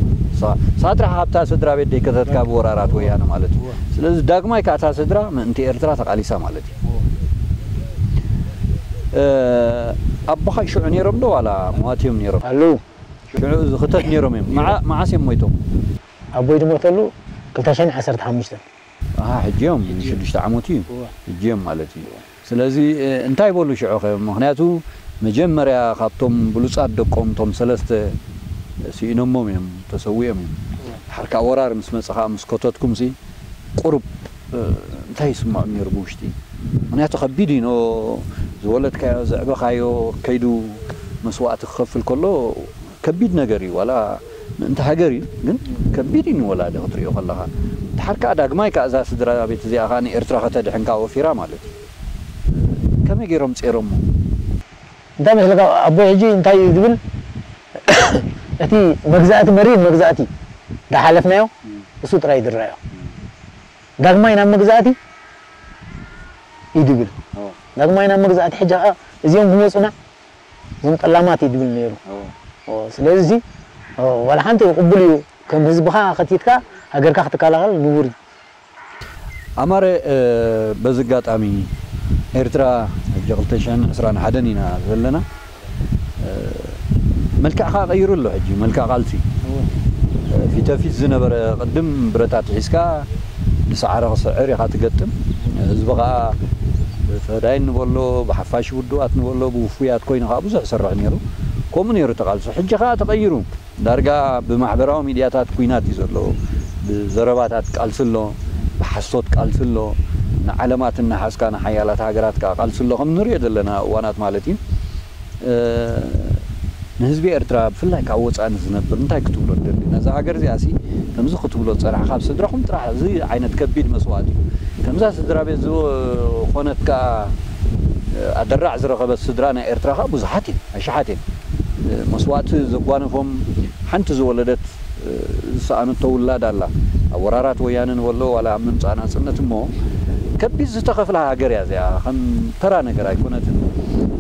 ስኻ ጥራሕ ካብታ ስድራ ቤት ደይከተትካ ብወራራት ወያነ ማለት እዩ። ስለዚ ዳግማይ ካእታ ስድራ ምእንቲ ኤርትራ ተቓሊሳ ማለት እዩ። ኣቦኻ ሽዑ ነይሮም ዶ ዋላ መዋት እዮም ነይሮም? ኣለዉ። ሽዑ ዝኽተት ነይሮም እዮም። መዓ- መዓስ እዮም ሞይቶም? ኣቦይ ዝሞተሉ ክልተ ሽሕን ዓሰርተ ሓሙሽተን። ኣሃ፣ ሕጂ እዮም ሽዱሽተ ዓመቱ እዩ። ሕጂ እዮም ማለት እዩ። ስለዚ እንታይ በሉ ሽዑ ከ? ምኽንያቱ መጀመርያ ካብቶም ብሉጻት ደቆም እቶም ሰለስተ ስኢኖሞም እዮም፣ ተሰዊኦም እዮም። ድሓር ከኣ ወራር ምስ መጸ ከኣ ምስ ከተትኩም ሲ ቁሩብ እንታይ ይስምዖም ነይሩ ብውሽጢ? ምኽንያቱ ከቢድ እዩ። ኖ ዝወለድካዮ ዘዕበኻዮ ከይዱ መስዋእቲ ክኸፍል ከሎ ከቢድ ነገር እዩ። ዋላ ምእንቲ ሃገር እዩ፣ ግን ከቢድ እዩ ንወላዲ ክትሪኦ ከለኻ። ድሓር ከኣ ዳግማይ ከኣ እዛ ስድራ ቤት እዚኣ ከኣ ንኤርትራ ከተድሕን ከኣ ወፊራ ማለት እዩ። ከመይ ገይሮም ጼሮሞ? እንታይ መስለካ ኣቦይ ሕጂ እንታይ እዩ ዝብል? እቲ መግዛእቲ መሪር መግዛእቲ ዳሓለፍናዮ እሱ ጥራይ ዝረኣዮ። ዳግማይ ናብ መግዛእቲ እዩ ዝብል። ዳግማይ ናብ መግዛእቲ ሕጂ ከኣ እዚኦም ክመፁና እዞም ጠላማት እዩ ዝብል ነይሩ። ስለዚ ዋላ ሓንቲ ቅቡል እዩ ከም ህዝብኻ ከቲትካ ሃገርካ ክትከላኸል ንቡር እዩ። ኣማረ በዚ ኣጋጣሚ ኤርትራ ሕጂ ክልተ ሽሕን ዕስራን ሓደን ኢና ዘለና። መልክዕኻ ቀይሩ ኣሎ ሕጂ መልክዕ ቃልሲ ፊተፊት ዝነበረ ቅድም ብረታት ሒዝካ ብሰዓረ ክስዕር ኢኻ ትገጥም። ህዝቢ ኸዓ ብፈዳይን ንበሎ ብሓፋሽ ውዱባት ንበሎ ብውፉያት ኮይኑ ኸዓ ብዙሕ ይሰርሕ ነይሩ። ከምኡ ነይሩ ተቓልሶ። ሕጂ ኸዓ ተቐይሩ። ዳርጋ ብማሕበራዊ ሚድያታት ኲናት እዩ ዘሎ። ብዘረባታት ቃልሲ ኣሎ፣ ብሓሶት ቃልሲ ኣሎ፣ ንዓለማት እናሓዝካ ንሓያላት ሃገራት ከዓ ቃልሲ ኣሎ ከም ንሪኦ ዘለና እዋናት ማለት እዩ። ንህዝቢ ኤርትራ ብፍላይ ካብ ወፃኢ ንዝነብር እንታይ ክትብሎ ትደሊ? ነዛ ሃገር እዚኣ ሲ ከምዚ ክትብሎ ዝፀናሕካ ኣብ ስድራኹም ጥራሕ እዚ ዓይነት ከቢድ መስዋእቲ እዩ። ከምዛ ስድራ ቤት ዝኾነት ከዓ ኣደራዕ ዝረኸበት ስድራ ናይ ኤርትራ ከዓ ብዙሓት እየን፣ ኣሽሓት እየን። መስዋእቲ ዘጓነፎም ሓንቲ ዝወለደት ዝሰኣነቶ ውላድ ኣላ። ኣብ ወራራት ወያነ ንበሎ ዋላ ኣብ ምምፃእ ናፅነት እሞ ከቢድ ዝተኸፍላ ሃገር እያ እዚኣ፣ ከም ተራ ነገር ኣይኮነትን።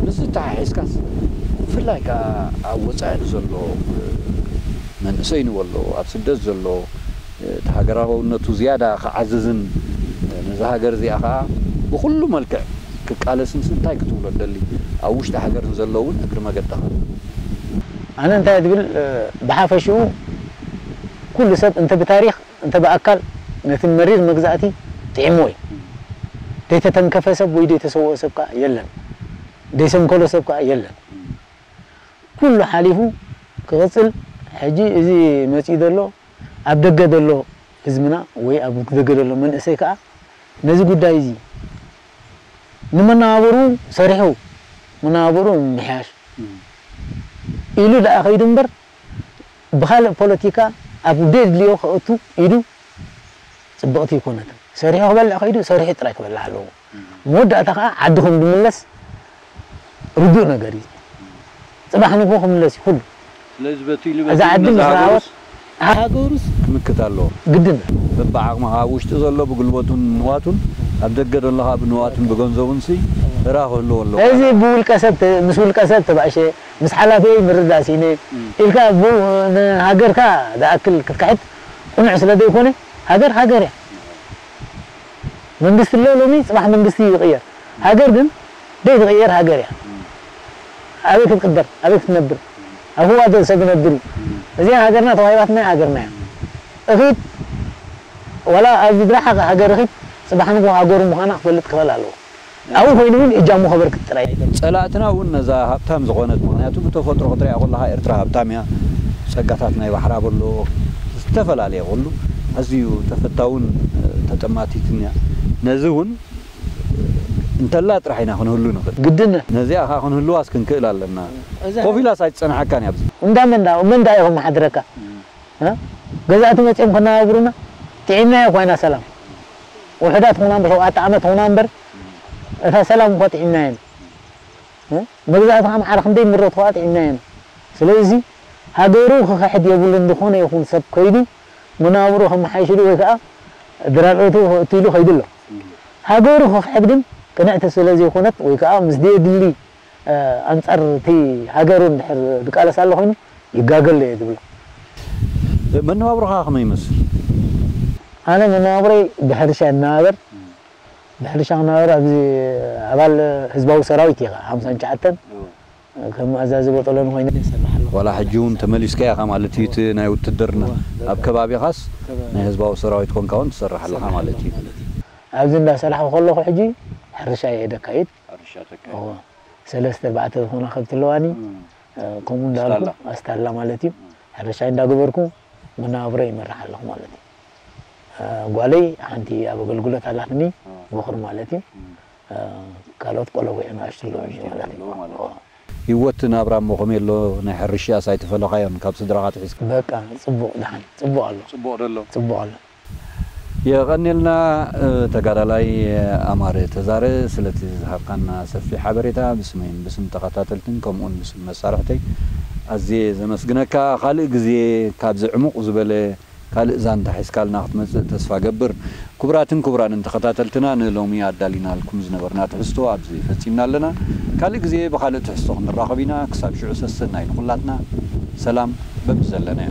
ምስዚ ተሓሒዝካስ ብፍላይ ከዓ ኣብ ወፃኢ ዘሎ መንእሰይ ንበሎ ኣብ ስደት ዘሎ እቲ ሃገራውነቱ ዝያዳ ክዓዝዝን ነዛ ሃገር እዚኣ ከዓ ብኩሉ መልክዕ ክቃለስንስ እንታይ ክትብሎ ትደሊ? ኣብ ውሽጢ ሃገር ንዘሎ እውን እግሪ መገድኻ። ኣነ እንታይ ዝብል ብሓፈሽኡ ኩሉ ሰብ እንተ ብታሪኽ እንተ ብኣካል ነቲ መሪር መግዛእቲ ጥዒምዎ እዩ። ዘይተተንከፈ ሰብ ወይ ዘይተሰውኦ ሰብ ከዓ የለን። ዘይሰንከሎ ሰብ ከዓ የለን። ኩሉ ሓሊፉ ክቕፅል ሕጂ እዚ መፂኡ ዘሎ ኣብ ደገ ዘሎ ህዝብና ወይ ኣብ ደገ ዘሎ መንእሰይ ከዓ ነዚ ጉዳይ እዚ ንመነባብሩ ሰሪሑ መነባብሩ ምምሕያሽ ኢሉ ደኣ ከይዱ እምበር ብኻልእ ፖለቲካ ኣብ ደድልዮ ከእቱ ኢዱ ፅብቕቲ ኣይኮነትን። ሰሪሑ ክበልዕ ከይዱ ሰሪሑ ጥራይ ክበልዕ ኣለዎ። መወዳእታ ከዓ ዓዲ ከም ዝምለስ ርዱእ ነገር እዩ። ፅባሕ ንግሆ ክምለስ እዩ ኩሉ። ስለዚ በቲ ኢሉ በቲ እዛ ዓዲ ኢሉ ምስ ነዛ ረኣወት ሃገሩስ ሃገሩስ ክምክት ኣለዎ። ግድን በብዓቕምኻ ኣብ ውሽጢ ዘሎ ብጉልበቱን ንዋቱን ኣብ ደገ ዘሎ ከዓ ብንዋቱን ብገንዘቡን ሲ ተራ ክህልዎ ኣለዎ። እዚ ብውልቀ ሰብ ተ- ምስ ውልቀ ሰብ ተባእሸ ምስ ሓላፊየይ ምርዳእ ሲነ ኢልካ ቡ- ንሃገርካ ዝኣክል ክትክሕድ ቅኑዕ ስለ ዘይኮነ ሃገር ሃገር እያ። መንግስቲ ኣሎ ሎሚ ፅባሕ መንግስቲ ይቕየር። ሃገር ግን ዘይትቕየር ሃገር እያ። ኣበይ ክትቅበር ኣበይ ክትነብር ኣብ ህዋ ዘሎ ሰብ ይነብር እዩ። እዚኣ ሃገርና ተዋሂባትና እያ ሃገርና እያ። እኺድ ዋላ ኣብዚ ዝረሓቐ ሃገር እኺድ ፅባሕ ንግሆ ሃገሩ ምዃና ክፈልጥ ክኽእል ኣለዎ። ኣብኡ ኮይኑ እውን እጃሙ ከበርክት ጥራይ። ፀላእትና እውን ነዛ ሃብታም ዝኾነት ምኽንያቱ ብተፈጥሮ ክትሪኣ ከለኻ ኤርትራ ሃብታም እያ። ፀጋታት ናይ ባሕራ በሎ ዝተፈላለየ ኩሉ ኣዝዩ ተፈታውን ተጠማቲትን እያ። ነዚ እውን እንተላ ጥራሕ ኢና ክንህሉ ንኽእል። ግድን ነዚኣ ኸዓ ክንህልዋስ ክንክእል ኣለና። ኮፍ ኢላስ ኣይትፀንሓካን እያ ኣብዚ። እንዳ መን ዳ መን ዳ ኢኹም መሓድረካ? ገዛእቲ መፂኦም ከነባብሩና ጥዒምናዮ እኳ ኢና ሰላም። ውሑዳት ኹና እምበር ሸውዓተ ዓመት ኹና እምበር እታ ሰላም እኳ ጥዒምናዮ ኢና። መግዛእቲ ኸዓ መዓረ ክንደይ ምረቱ ኸዓ ጥዒምናዮ ኢና። ስለዚ ሃገሩ ክኽሕድ የብሉን ዝኾነ ይኹን ሰብ ከይዱ መነባብሮ ከመሓይሽሉ ወይ ከዓ ድራር እቱ እትሉ ከይዱ ኣሎ። ሃገሩ ክኽሕድ ግን ቅንዕቲ ስለ ዘይኮነት ወይ ከዓ ምስ ድየ ድሊ ኣንጻር እቲ ሃገሩ እንድሕር ዝቃለስ ኣሎ ኮይኑ ይጋገል እየ ዝብሎ። መነባብሮኻ ከመይ ይመስል? ኣነ መነባብሮይ ብሕርሻ እናበር ብሕርሻ ክናበር ኣብዚ ኣባል ህዝባዊ ሰራዊት እየ። ሓምሳን ትሽዓተን ከም ኣዛዚ ቦጠሎን ኮይነ ይሰርሕ ኣለኹ። ዋላ ሕጂ እውን ተመሊስካ ኢኻ ማለት እዩ። እቲ ናይ ውትድርና ኣብ ከባቢኻስ ናይ ህዝባዊ ሰራዊት ኮንካ እውን ትሰርሕ ኣለኻ ማለት እዩ። ኣብዚ እንዳሰራሕኩ ከለኹ ሕጂ ሕርሻ እየ ደካይድ። ሰለስተ ኣርባዕተ ዝኾና ከብቲ ኣለዋኒ። ከምኡ እንዳልኩ ኣስታላ ማለት እዩ። ሕርሻ እንዳገበርኩ መነባብሮ ይመርሕ ኣለኹ ማለት እዩ። ጓለይ ሓንቲ ኣብ ኣገልግሎት ኣላትኒ፣ በኹር ማለት እዩ። ካልኦት ቆለቡ ንኣሽቱ ኣለዉ ማለት እዩ። ህይወት ናብራ እሞ ከመይ ኣሎ? ናይ ሕርሻስ ኣይተፈለኻዮን ካብ ስድራኻ ትሒዝካ? በቃ ጽቡቕ ደሓን ጽቡቕ ኣሎ። ጽቡቕ ደሎ። ጽቡቕ ኣሎ። የቐኔልና ተጋዳላይ ኣማረ ተዛረ ስለቲ ዝሃብካና ሰፊሕ ሓበሬታ ብስመይን ብስም ተኸታተልትን ከምኡውን ብስም መሳርሕተይ ኣዝየ ዘመስግነካ። ካልእ ግዜ ካብዚ ዕሙቕ ዝበለ ካልእ ዛንታ ሒዝካልና ክትመጽእ ተስፋ ገብር። ክቡራትን ክቡራንን ተኸታተልትና ንሎሚ ኣዳሊናልኩም ዝነበርና ትሕዝቶ ኣብዚ ፈጺምና ኣለና። ካልእ ግዜ ብኻልእ ትሕዝቶ ክንራኸብ ኢና። ክሳብ ሽዑ ሰሰናይ ንኹላትና። ሰላም በብዘለናዮ።